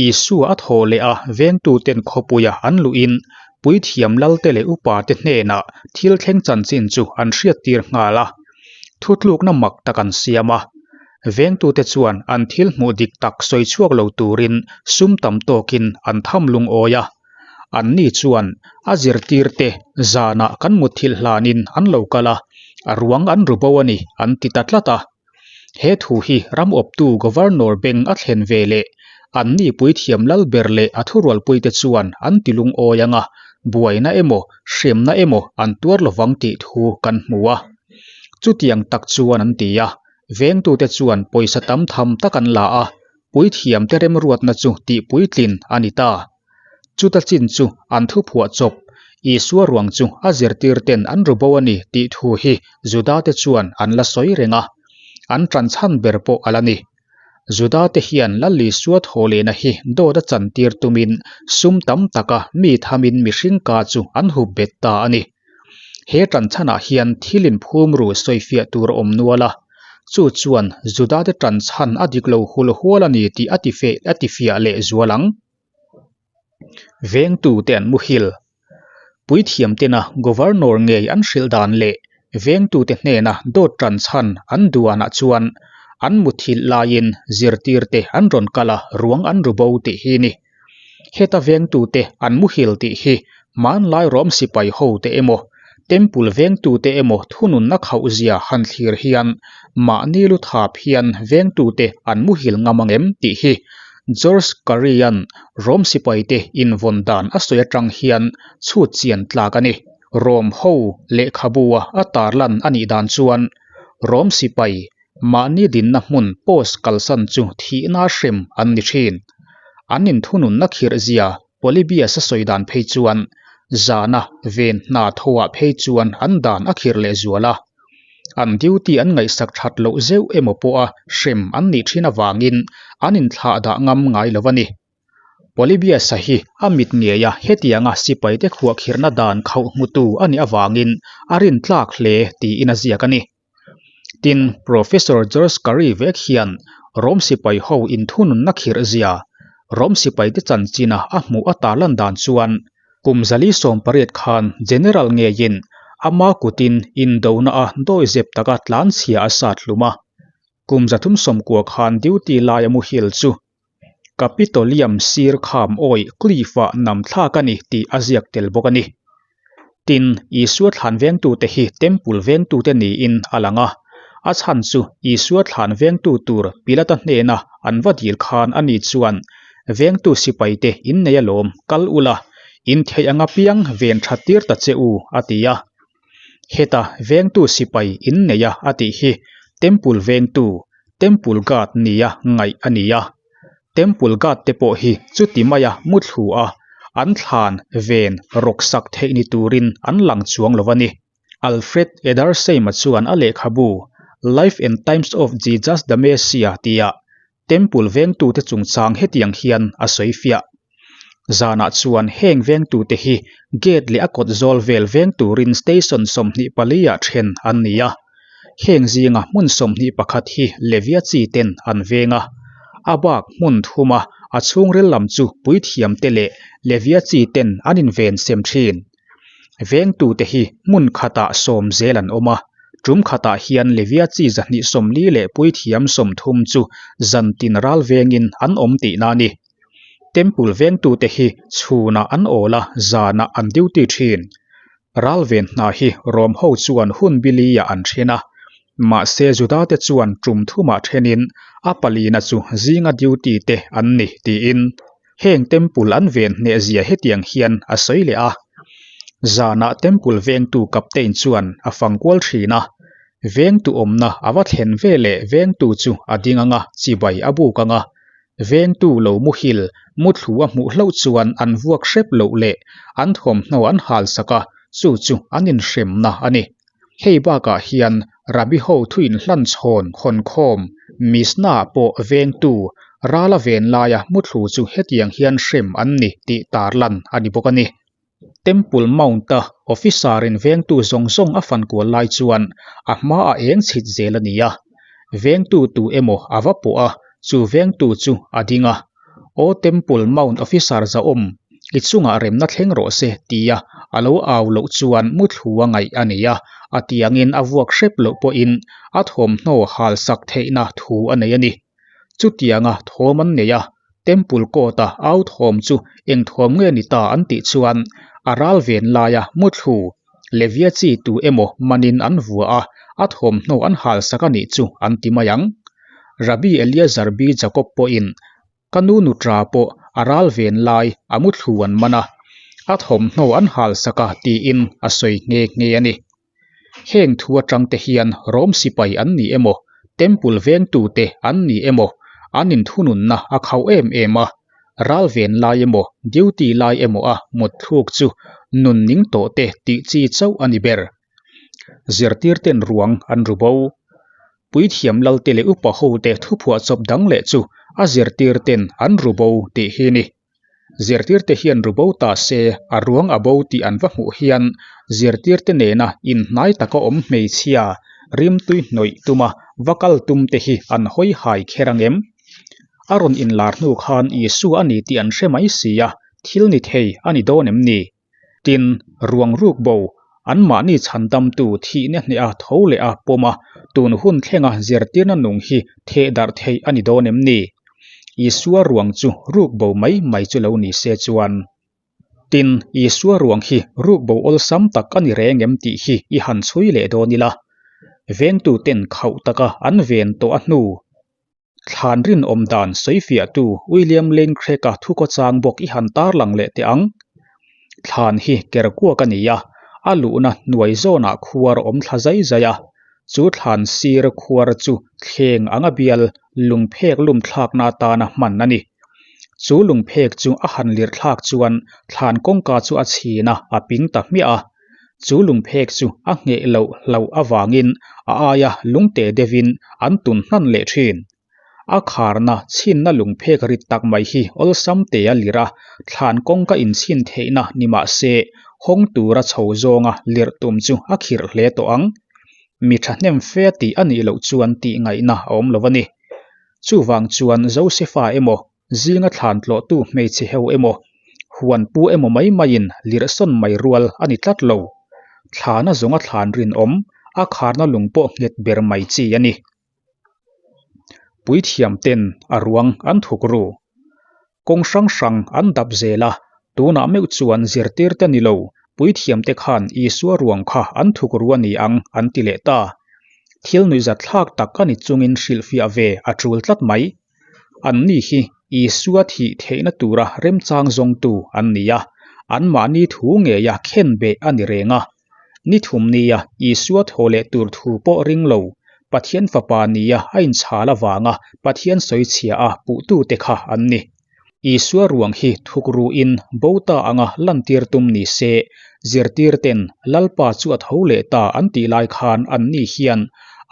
Isua a thaw leh a vengtuten khawpuia an luhin puithiam lalte leh upate hnenah thil thleng chanchin chu an hriattir nghal a, thutlukna mak tak an siam a. Vengtute chuan an thil hmuh dik tak sawi chhuak lo turin sum tam tawkin an tham lungawi a. Anni chuan a zirtirte zanah kan mutthilh hlanin an lo kal a, a ruang an ru bo a ni an ti ta tlat a. He thu hi ram awptu Governor beng a thlen ve leh anni puithiam lal ber leh a thurualpuite chuan an ti lungawi ang a, buaina emaw hremna emaw an tuar lovang tih thu kan hmu a. Chutiang tak chuan an ti a, vengtute chuan pawisa tam tham tak an la a, puithiamte remruatna chu tihpuitlin a ni ta. Chuta chin chu an thuphuah chawp, Isua ruang chu a zirtirten an ru bo a ni tih thu hi Judate chuan an la sawi reng a, an ṭanchhan ber pawh a la ni. Judate hian Lal Isua thawhlehna hi dawt a chantir tumin sum tam taka mi thamin mihring ka chu an hup bet ta a ni. He ṭanchhanah hian thil inphum ru sawifiah tur a awm nual a, chu chuan Judate ṭanchhan a dik lo hul hual a ni tih a ti feh a tifiah leh zual ang. Vengtute an muhil. Puithiamtena Governor ngei an hrilh dan leh vengtute hnena dawt ṭanchhan an duanah chuan an muthilh laiin zirtirte an rawn kal a, ruang an ru bo tih hi ni. Heta vengtute an muhil tih hi hmanlai Rom sipai hote emaw, Temple vengtute emaw thununna khauhzia han thlir hian mahni lu thap hian vengtute an muhil ngam ang em tih hi George Curry-a'n Rom sipaite invawn dan a sawi atang hian chhut chian tlak a ni. Rom ho lehkhabua a tarlan a nih dan chuan Rom sipai Mahni dinna hmun post kalsan chu thihna hrem an ni thin. An inthununna khirh zia Polybius a sawi dan phei chuan zana ven hna thoah phei chuan an dan a khirh leh zual a. An duty an ngaihsak that loh zeuh emaw pawha hrem an nih thin avangin an inthlah dah ngam ngai lo a ni. Polybius-a hi a mit ngeia hetianga sipaite khuahkhirhna dan khauh hmutu a nih avangin a rintlak hle tiin a ziak a ni. Tin, Professor George Curry vek hian Rom sipai ho inthununna khirh zia, Rom sipaite chanchina a hmuh a tarlan dan chuan kum 480 khan General ngeiin ama kutin indona a dawizep taka tlanchhia a sat hlum a. Kum 390 khan duty laia muhil chu Capitolium sir kham awih cliff-ah nam thlak a ni tih a ziak tel bawk a ni. Tin, Isua thlan vengtute hi Temple vengtute niin a lang a. A chhan chu Isua thlan vengtu tur Pilata hnena an va dil khan ani chuan, Vengtu sipaite innei alawm, kal ula, in theih anga piang ven that tir ta che u, a ti a. Heta vengtu sipai innei a a tih hi Temple vengtu, Temple Guard nia ngaih a ni a. Temple Guard te pawh hi chuti maia muthlu a, an thlan ven rawk sak theih ni turin an lang chuang lo a ni. Alfred Edersheim-a chuan a lehkhabu Life and Times of Jesus the Messiah tihah Temple vengtute chungchang hetiang hian a sawi fiah. Zanah chuan heng vengtute hi gate leh a kawt zawl vel veng turin station 24 ah then an ni a. Heng zinga hmun 21 hi Levia chi ten an veng a. A bak hmun thuma a chhungril lam chu puithiamte leh Levia chi ten an inven sem thin. Vengtute hi hmun khatah sawm zel an awm a, tum khatah hian Levia chi 240 leh puithiam 30 chu zantin ral vengin an awm tihna a ni. Temple vengtute hi chhunah an awl a, zanah an duty thin. Ral ven hna hi Rom ho chuan hun biliah an then a, mahse Judate chuan tum thumah thenin a palina chu zinga duty te an ni tiin heng temple an ven hneh zia hetiang hian a sawi leh a. Zanah temple vengtu captain chuan a fang kual thin a, vengtu awmna a va thlen veleh vengtu chu a ding anga chibai a buk anga Vengtu lo muhil, muthlu a hmuh hlauh chuan an vuak hrep loh leh an thawmhnaw an hal sak a, chu chu an inhremna a ni. Hei bakah hian Rabbi ho thu inhlan chhawn hawn khawm Mishnah pawh vengtu rala ven laia muthlu chu hetiang hian hrem an ni tih tarlan a ni bawk a ni. Temple Mount-a officer-in vengtu zawng zawng a fan kual lai chuan a hmaah eng chhit zel a ni a. Vengtu tu emaw a va pawh a, chu vengtu chu a ding a. Aw Temple Mount officer zahawm, i chungah remna thleng rawh se, tia a lo au loh chuan muthlu a ngaih a nei a, a tiangin a vuak hrep loh pawhin a thawmhnaw halsak theihna thu a nei a ni. Chutianga thawm an nei a, Temple court-a au thawm chu eng thawm nge ni ta an tih chuan a ral ven laia muthlu Levia chi tu emaw manin an vua a, a thawmhnaw an halsak a nih chu an ti mai ang. Rabbi Eliezer bi Jacob pawhin ka nu nutra pawh a ral ven lai a muthlu an man a, a thawmhnaw an halsak a tiin a sawi nghe nghe a ni. Heng thu atang te hian Rom sipai an ni emaw, Temple vengtute an ni emaw, an inthununna a khauh em em a, ral ven lai emaw, duty lai emaw a mutthluk chu nun ning tawh te tih chi chauh a ni ber. Zirtirten ruang an ru bo. Puithiam lalte leh upa hote thuphuahchawp dang leh chu a zirtirten an ru bo tih hi ni. Zirtirte hian ru bo ta se, a ruang a bo tih an va hmuh hian zirtirte nena inhnai taka awm hmeichhia rimtui hnawih tuma va kal tum te hi an hawi hai kher ang em? A rawn inlar hnu khan Isua a ni tih an hre mai si a, thil ni thei a ni dawn em ni? Tin, ruang ruk bo, anmahni chhandamtu thihna hneha tho leh a pawm a, tun hun thlenga zirtirna nung hi theh darh theih a ni dawn em ni? Isua ruang chu ruk bo mai mai chu lo ni se chuan. Tin, Isua ruang hi ruk bo awlsam tak a ni reng em tih hi i han chhui leh dawn ila. Vengtuten khauh taka an ven tawh a hnu. Thlan rinawm dan sawifiahtu William Lane Craig-a thukawchang bawk i han tarlang leh teh ang. Thlan hi kerkuak a ni a, a luhna hnuai zawnah khuar a awm thla zai zai a. Chu thlan sir khuar chu thleng anga bial lungphek lum thlakna atana hman a ni. Chu lungphek chu a han lirh thlak chuan thlan kawngka chu a chhin a, a ping ta hmiah a. Chu lungphek chu a ngheh loh hlauh avangin a aia lungte deuhin an tun hnan leh thin. A kharna chhinna lungphek rit tak mai hi awlsam te a lirh a, thlan kawngka inchhin theihna ni mah se hawng tura chho zawnga lirh tum chu a khirh hle tawh ang. Mi thahnem fe tih a nih loh chuan tih ngaihna a awm lo a ni. Chuvang chuan Josefa emaw Zinga thlan tlawhtu hmeichhe heu emaw, huan pu emaw mai maiin lirhsawn mai rual a ni tlat lo. Thlana zawnga thlan rinawm, a kharna lung pawh nghet ber mai chi a ni. Puithiam ten a ruang an thuk ru. Kawng hrang hrang an dap zel a, tunah meuh chuan zirtirte ni lo, puithiam te khan Isua ruang kha an thuk ru a ni ang an ti leh ta. Thil nuihzatthlak tak a ni chungin hrilhfiah ve a tul tlat mai. Anni hi Isua thih theihna tura remchang zawngtu an ni a, anmahni thu ngeia khenbeh a ni reng a. Ni thum nia Isua thaw leh tur thu pawh ring lo, Pathian Fapa nia a inchhal avanga Pathian sawichhia a puhtute kha an ni. Isua ruang hi thukruin bo ta anga lantir tum ni se, zirtirten Lalpa chu a tho leh ta an tih lai khan anni hian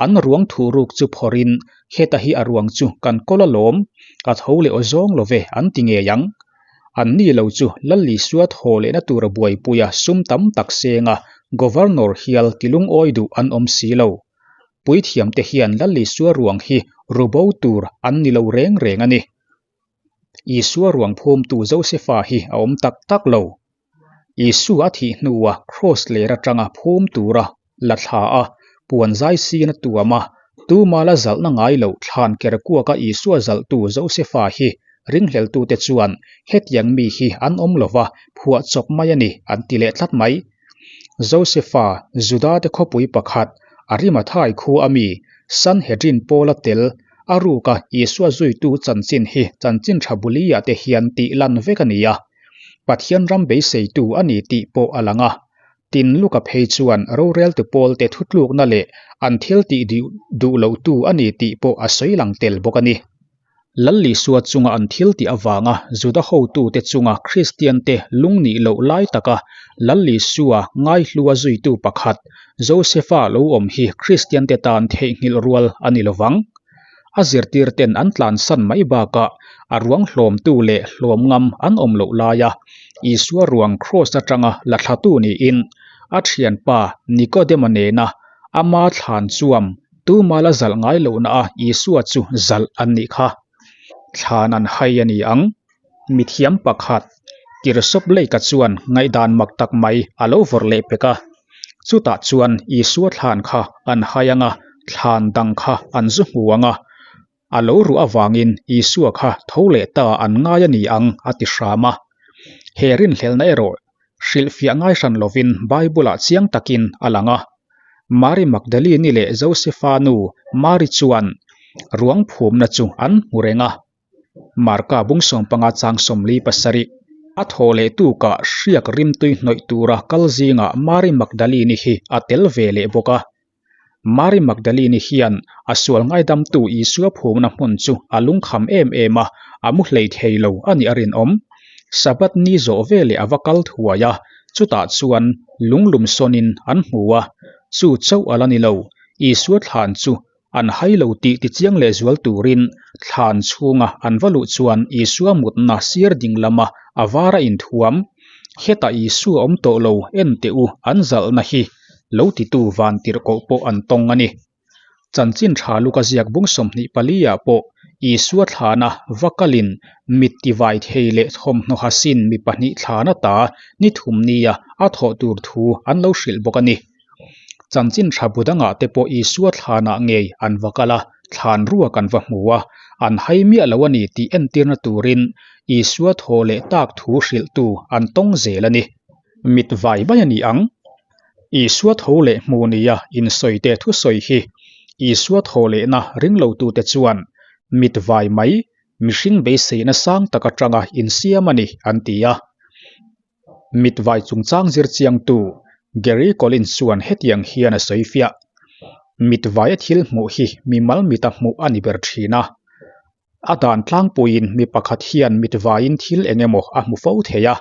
an ruang thuhruk chu phawrhin heta hi a ruang chu kan kawl alawm, a tho leh aw zawng lo ve an ti ngei ang. Anni lo chu Lal Isua thaw lehna tura buaipuia sum tam tak senga Governor hial tilungawi duh an awm si lo. Puithiamte hian Lal Isua ruang hi rubo tur an ni lo reng reng a ni. Isua ruang phumtu Josefa hi a awm tak tak lo. Isua a thih hnua kraws ler atanga phum tura la thla a, puan zai sin a tuam a, tuma la zalhna ngai loh thlan ker kuaka Isua zalhtu Josefa hi ringhleltute chuan hetiang mi hi an awm lova phuah chawp mai a ni an ti leh tlat mai. Josefa, Judate khawpui pakhat, Arimathai khua a mi, Sanhedrin pawla tel, A ruka Isua zuitu chanchin hi chanchin tha buliah te hian tih lan vek a ni a, Pathian ram beiseitu a ni tih pawh a lang a. Tin, Luka phei chuan roreltu pawlte thutlukna leh an thil tih duh lohtu a ni tih pawh a sawi lang tel bawk a ni. Lal Isua chunga an thil tih avanga Juda hotute chunga Kristiante lungnih loh lai taka Lal Isua ngaihlua zuitu pakhat Josefa lo awm hi Kristiante tan theihnghilh rual a ni lovang. A zirtirten an tlansan mai bakah a ruang hlawmtu leh hlawm ngam an awm loh laia Isua ruang kraws atanga la thlatu niin a thianpa Nikodema nena ama thlan chuam tuma la zalh ngai lohna a Isua chu zalh an nih kha. Thlan an hai a ni ang. Mithiam pakhat, Kirsop Lake-a chuan ngaihdan mak tak mai a lo vawrh leh pek a. Chutah chuan Isua thlan kha an hai ang a, thlan dang kha an zu hmu ang a. A lo ruah avangin Isua kha tho leh ta an ngai a ni ang a ti hram a. He rinhlelhna erawh hrilhfiah ngai hran lovin Bible-ah chiang takin a lang a. Mari Magdalene-i leh Josefa nu Mari chuan ruang phumna chu an hmu reng a. Marka bung sawmpanga chang 47 a thaw leh tukah hriak rimtui hnawih tura kal zingah Mari Magdalene-i hi a tel ve leh bawk a. Mari Magdalene-i hian a sual ngaidamtu Isua phumna hmun chu a lungkham em em a, a mu hlei thei lo a nih a rinawm. Sabbath ni zawh veleh a va kal thuai a, chutah chuan lunglum sawnin an hmu a, chu chauh a la ni lo, Isua thlan chu An hai lo tih tichiang lehzual turin thlan chhunga an va luh chuan Isua mutna sir ding lama a var a inthuam. Hetah Isua awm tawh lo en teh u an zalhna hi lo titu van tirhkoh pawh an tawng a ni. Chanchin tha luka ziak bung 24 ah pawh Isua thlana va kalin mit tivai thei leh thawmhnaw hasin mi pahnih thlana ta ni thum nia a thawh tur thu an lo hrilh bawk a ni. Chanchin tha bu dangah te pawh Isua thlanah ngei an va kal a, thlan ruak an va hmu a, an hai miah lo a ni tih entirna turin Isua thaw leh tak thu hrilhtu an tawng zel a ni. Mit vai mai a ni ang. Isua tho leh hmu nia insawite thusawi hi Isua thaw lehna ringlotute chuan mit vai mai mihring beiseina sang tak atanga insiam a ni an ti a. Mitvai chungchang zir chiangtu Gary Collins chuan hetiang hian a sawi fiah, Mitvaia thil hmuh hi mimal mita hmuh a ni ber thin a. A dan tlangpuiin mi pakhat hian mitvaiin thil eng emaw a hmu fo thei a,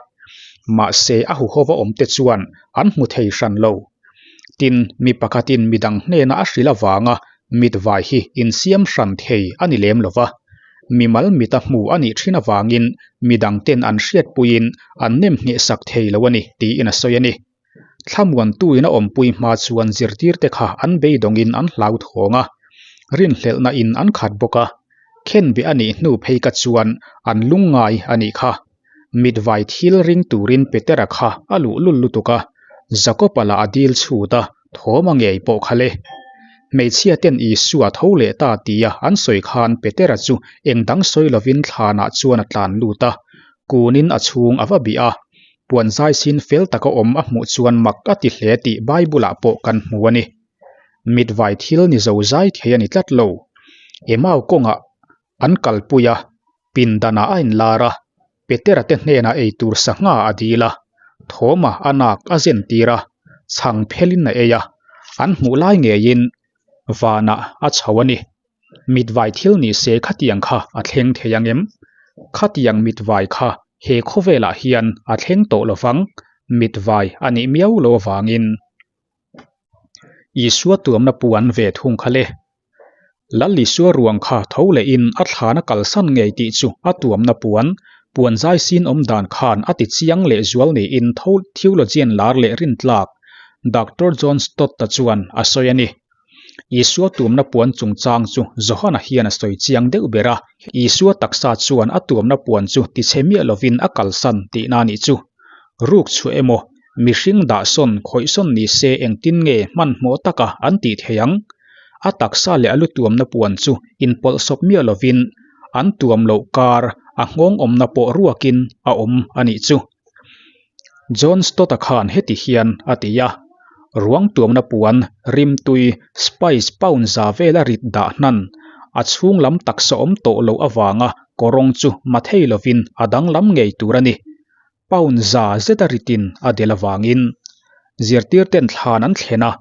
mahse a huhova awmte chuan an hmu thei hran lo. Tin, mi pakhatin midang hnena a hrilh avanga mitvai hi insiam hran thei a ni lem lo va. Mimal mita hmu a nih thin avangin midangten an hriatpuiin an nem nghehsak thei lo a ni tiin a sawi a ni. Thlamuantuin a awmpui hma chuan zirtirte kha an beidawngin an hlauthawng a, rinhlelhna in an khat bawk a. Khenbeh a nih hnu phei ka chuan an lungngai a nih kha. Mitvai thil ring turin Petera kha a luh lul lutuk a, Jakob-a lah a dil chhut a, thawm a ngei pawh kha le. Hmeichhia ten Isua tho leh ta tia an sawi khan Petera chu eng dang sawi lovin thlanah chuan a tlan lut a, kunin a chhung a va bih a. Puan zai sin fel taka awm a hmuh chuan mak a ti hle tih Bible-ah pawh kan hmu a ni. Mitvai thil ni zo zai thei a ni tlat lo. Emau kawngah An kalpui a, pindanah a inlar a, Petera te hnenah eitur sangha a dil a, Thawma a nak a zen tir a, chhang phelin a ei a, an hmuh lai ngeiin vanah a chho a ni. Mitvai thil ni se khatiang kha a thleng thei ang em? Khatiang mitvai kha he khawvelah hian a thleng tawh lovang, mitvai a nih miau lo avangin. Isua tuamna puan ve thung kha le. Lal Isua ruang kha tho lehin a thlan a kalsan ngei tih chu a tuamna puan, puan zai sin awm dan khan a ti chiang leh zual niin theologian lar leh rintlak Doctor John Stott-a chuan a sawi a ni. Isua tuamna puan chungchang chu Johana hian a sawi chiang deuh ber a, Isua taksa chuan a tuamna puan chu tichhe miah lovin a kalsan tihna a nih chu. Ruk chhuah emaw, mihring dahsawn khawihsawn ni se engtin nge hmanhmawh taka an tih theih ang? A taksa leh a lu tuamna puan chu inpawlhsawp miah lovin an tuam loh kar a nghawng awmna pawh ruakin a awm a nih chu. John Stott-a khan heti hian a ti a, Ruang tuamna puan, rimtui, spice pound za vela rit dah hnan, a chhung lam taksa awm tawh loh avanga kawrawng chu mathei lovin a danglam ngei tur a ni. Pound za zeta ritin a del avangin zirtirten thlan an thlen a,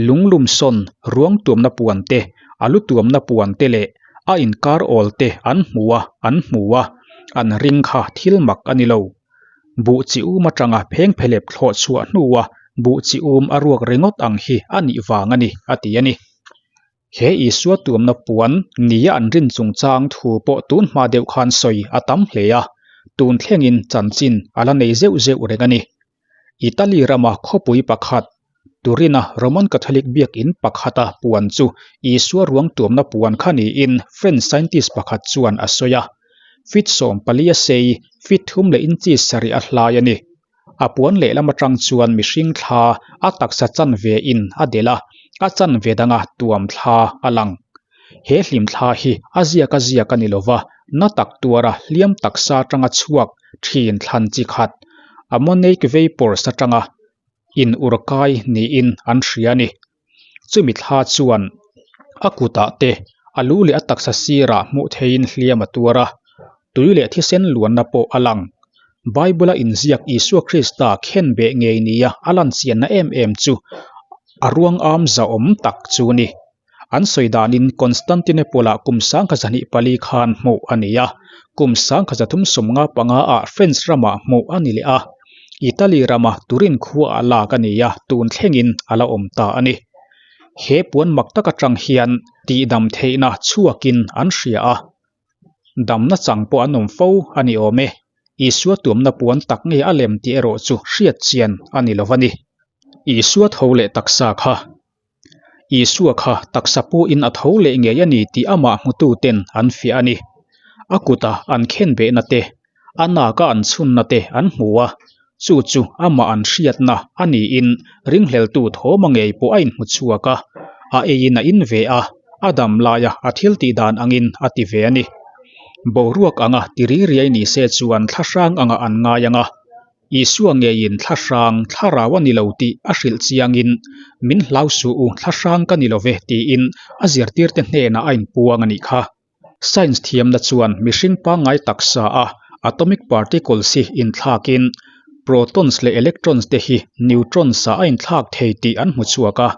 lunglum sawn ruang tuamna puan te, a lu tuamna puan te leh A inkar awl te an hmu a, an hmu a, an ring kha thil mak a ni lo. Buh chi um atanga phengphelep thlawh chhuah hnua buh chi um a ruak ringawt ang hi a nih vang a ni, a ti a ni. He Isua tuamna puan nia an rin chungchang thu pawh tun hma deuh khan sawi a tam hle a, tun thlengin chanchin a la nei zeuh zeuh reng a ni. Italy rama khawpui pakhat, Turin-a Roman Catholic biakinn pakhata puan chu Isua ruang tuamna puan kha niin French scientist pakhat chuan a sawi a. Feet 14 a sei, feet thum leh inches sarih a hlai a ni. A puan lehlam atang chuan mihring thla a taksa chanve in a delh a, a chanve danga tuam thla a lang. He hlim thla hi a ziak a ziak a ni lova, na tak tuara hliam taksa atanga chhuak thin thlan chi khat, ammoniac vapours atanga in ur kai niin an hria a ni. Chumi thla chuan a kutah te a lu leh a taksa sirah hmuh theihin hliam a tuar a, tui leh thisen luanna pawh a lang. Bible-a inziak Isua Krista khenbeh ngei nia a lan chianna em em chu a ruang am zahawm tak chu a ni. An sawi danin Constantinople-ah kum 1024 khan hmuh a ni a, kum 1335 ah French ramah hmuh a ni leh a, Italy rama Turin khuaah lak a ni a, tun thlengin a la awm ta a ni. He puan mak tak atang hian tihdam theihna chhuakin an hria a, damna chang pawh an awm fo a ni awm e. Isua tuamna puan tak nge a lem tih erawh chu hriat chian a ni lo va ni. Isua tho leh taksa kha Isua kha taksa puhin a tho leh ngei a ni tih amah hmututen an fiah a ni. A kuta an khenbehna te, a naka an chhunna te an hmu a, chu chu amah an hriatna a niin ringhleltu thawma ngei pawh a inhmu chhuak a, a eiin a in ve a, a dam laia a thil tih dan angin a ti ve a ni. Boruak anga ti ri riai ni se chuan thlahrang angah an ngai ang a. Isua ngeiin thlahrang thlarau a ni lo tih a hrilh chiangin, Min hlau suh u, thlahrang ka ni lo ve tiin a zirtirte hnenah a inpuang a nih kha. Science thiamna chuan mihring pangngai taksa a atomic particles hi inthlakin protons leh electrons te hi neutrons ah a inthlak thei tih an hmu chhuak a,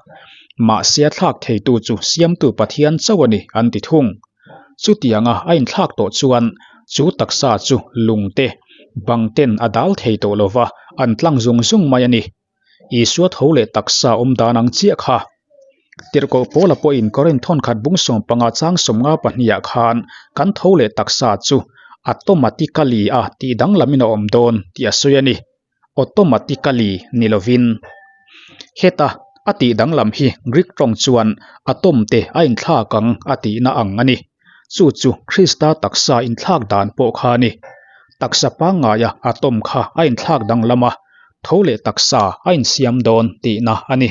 mahse a thlak theitu chu siamtu Pathian chauh a ni an ti thung. Chutianga a inthlak tawh chuan chu taksa chu lungte, bangten a dal thei tawh lo va, an tlang zung zung mai a ni. Isua tho leh taksa awm dan ang chiah kha. Tirhkoh Paula pawhin Korinth thawnkhat bung 15 chang 50 pahnih-ah khan kan tho leh taksa chu automatically a tih danglamin a awm dawn tih a sawi a ni. Automatically ni lovin. Heta a tih danglam hi Greek tawng chuan atom te a inthlak ang a tihna ang a ni. Chu chu Krista taksa inthlak dan pawh kha a ni. Taksa pangngaia atom kha a inthlak danglam a, tho leh taksa a insiam dawn tihna a ni.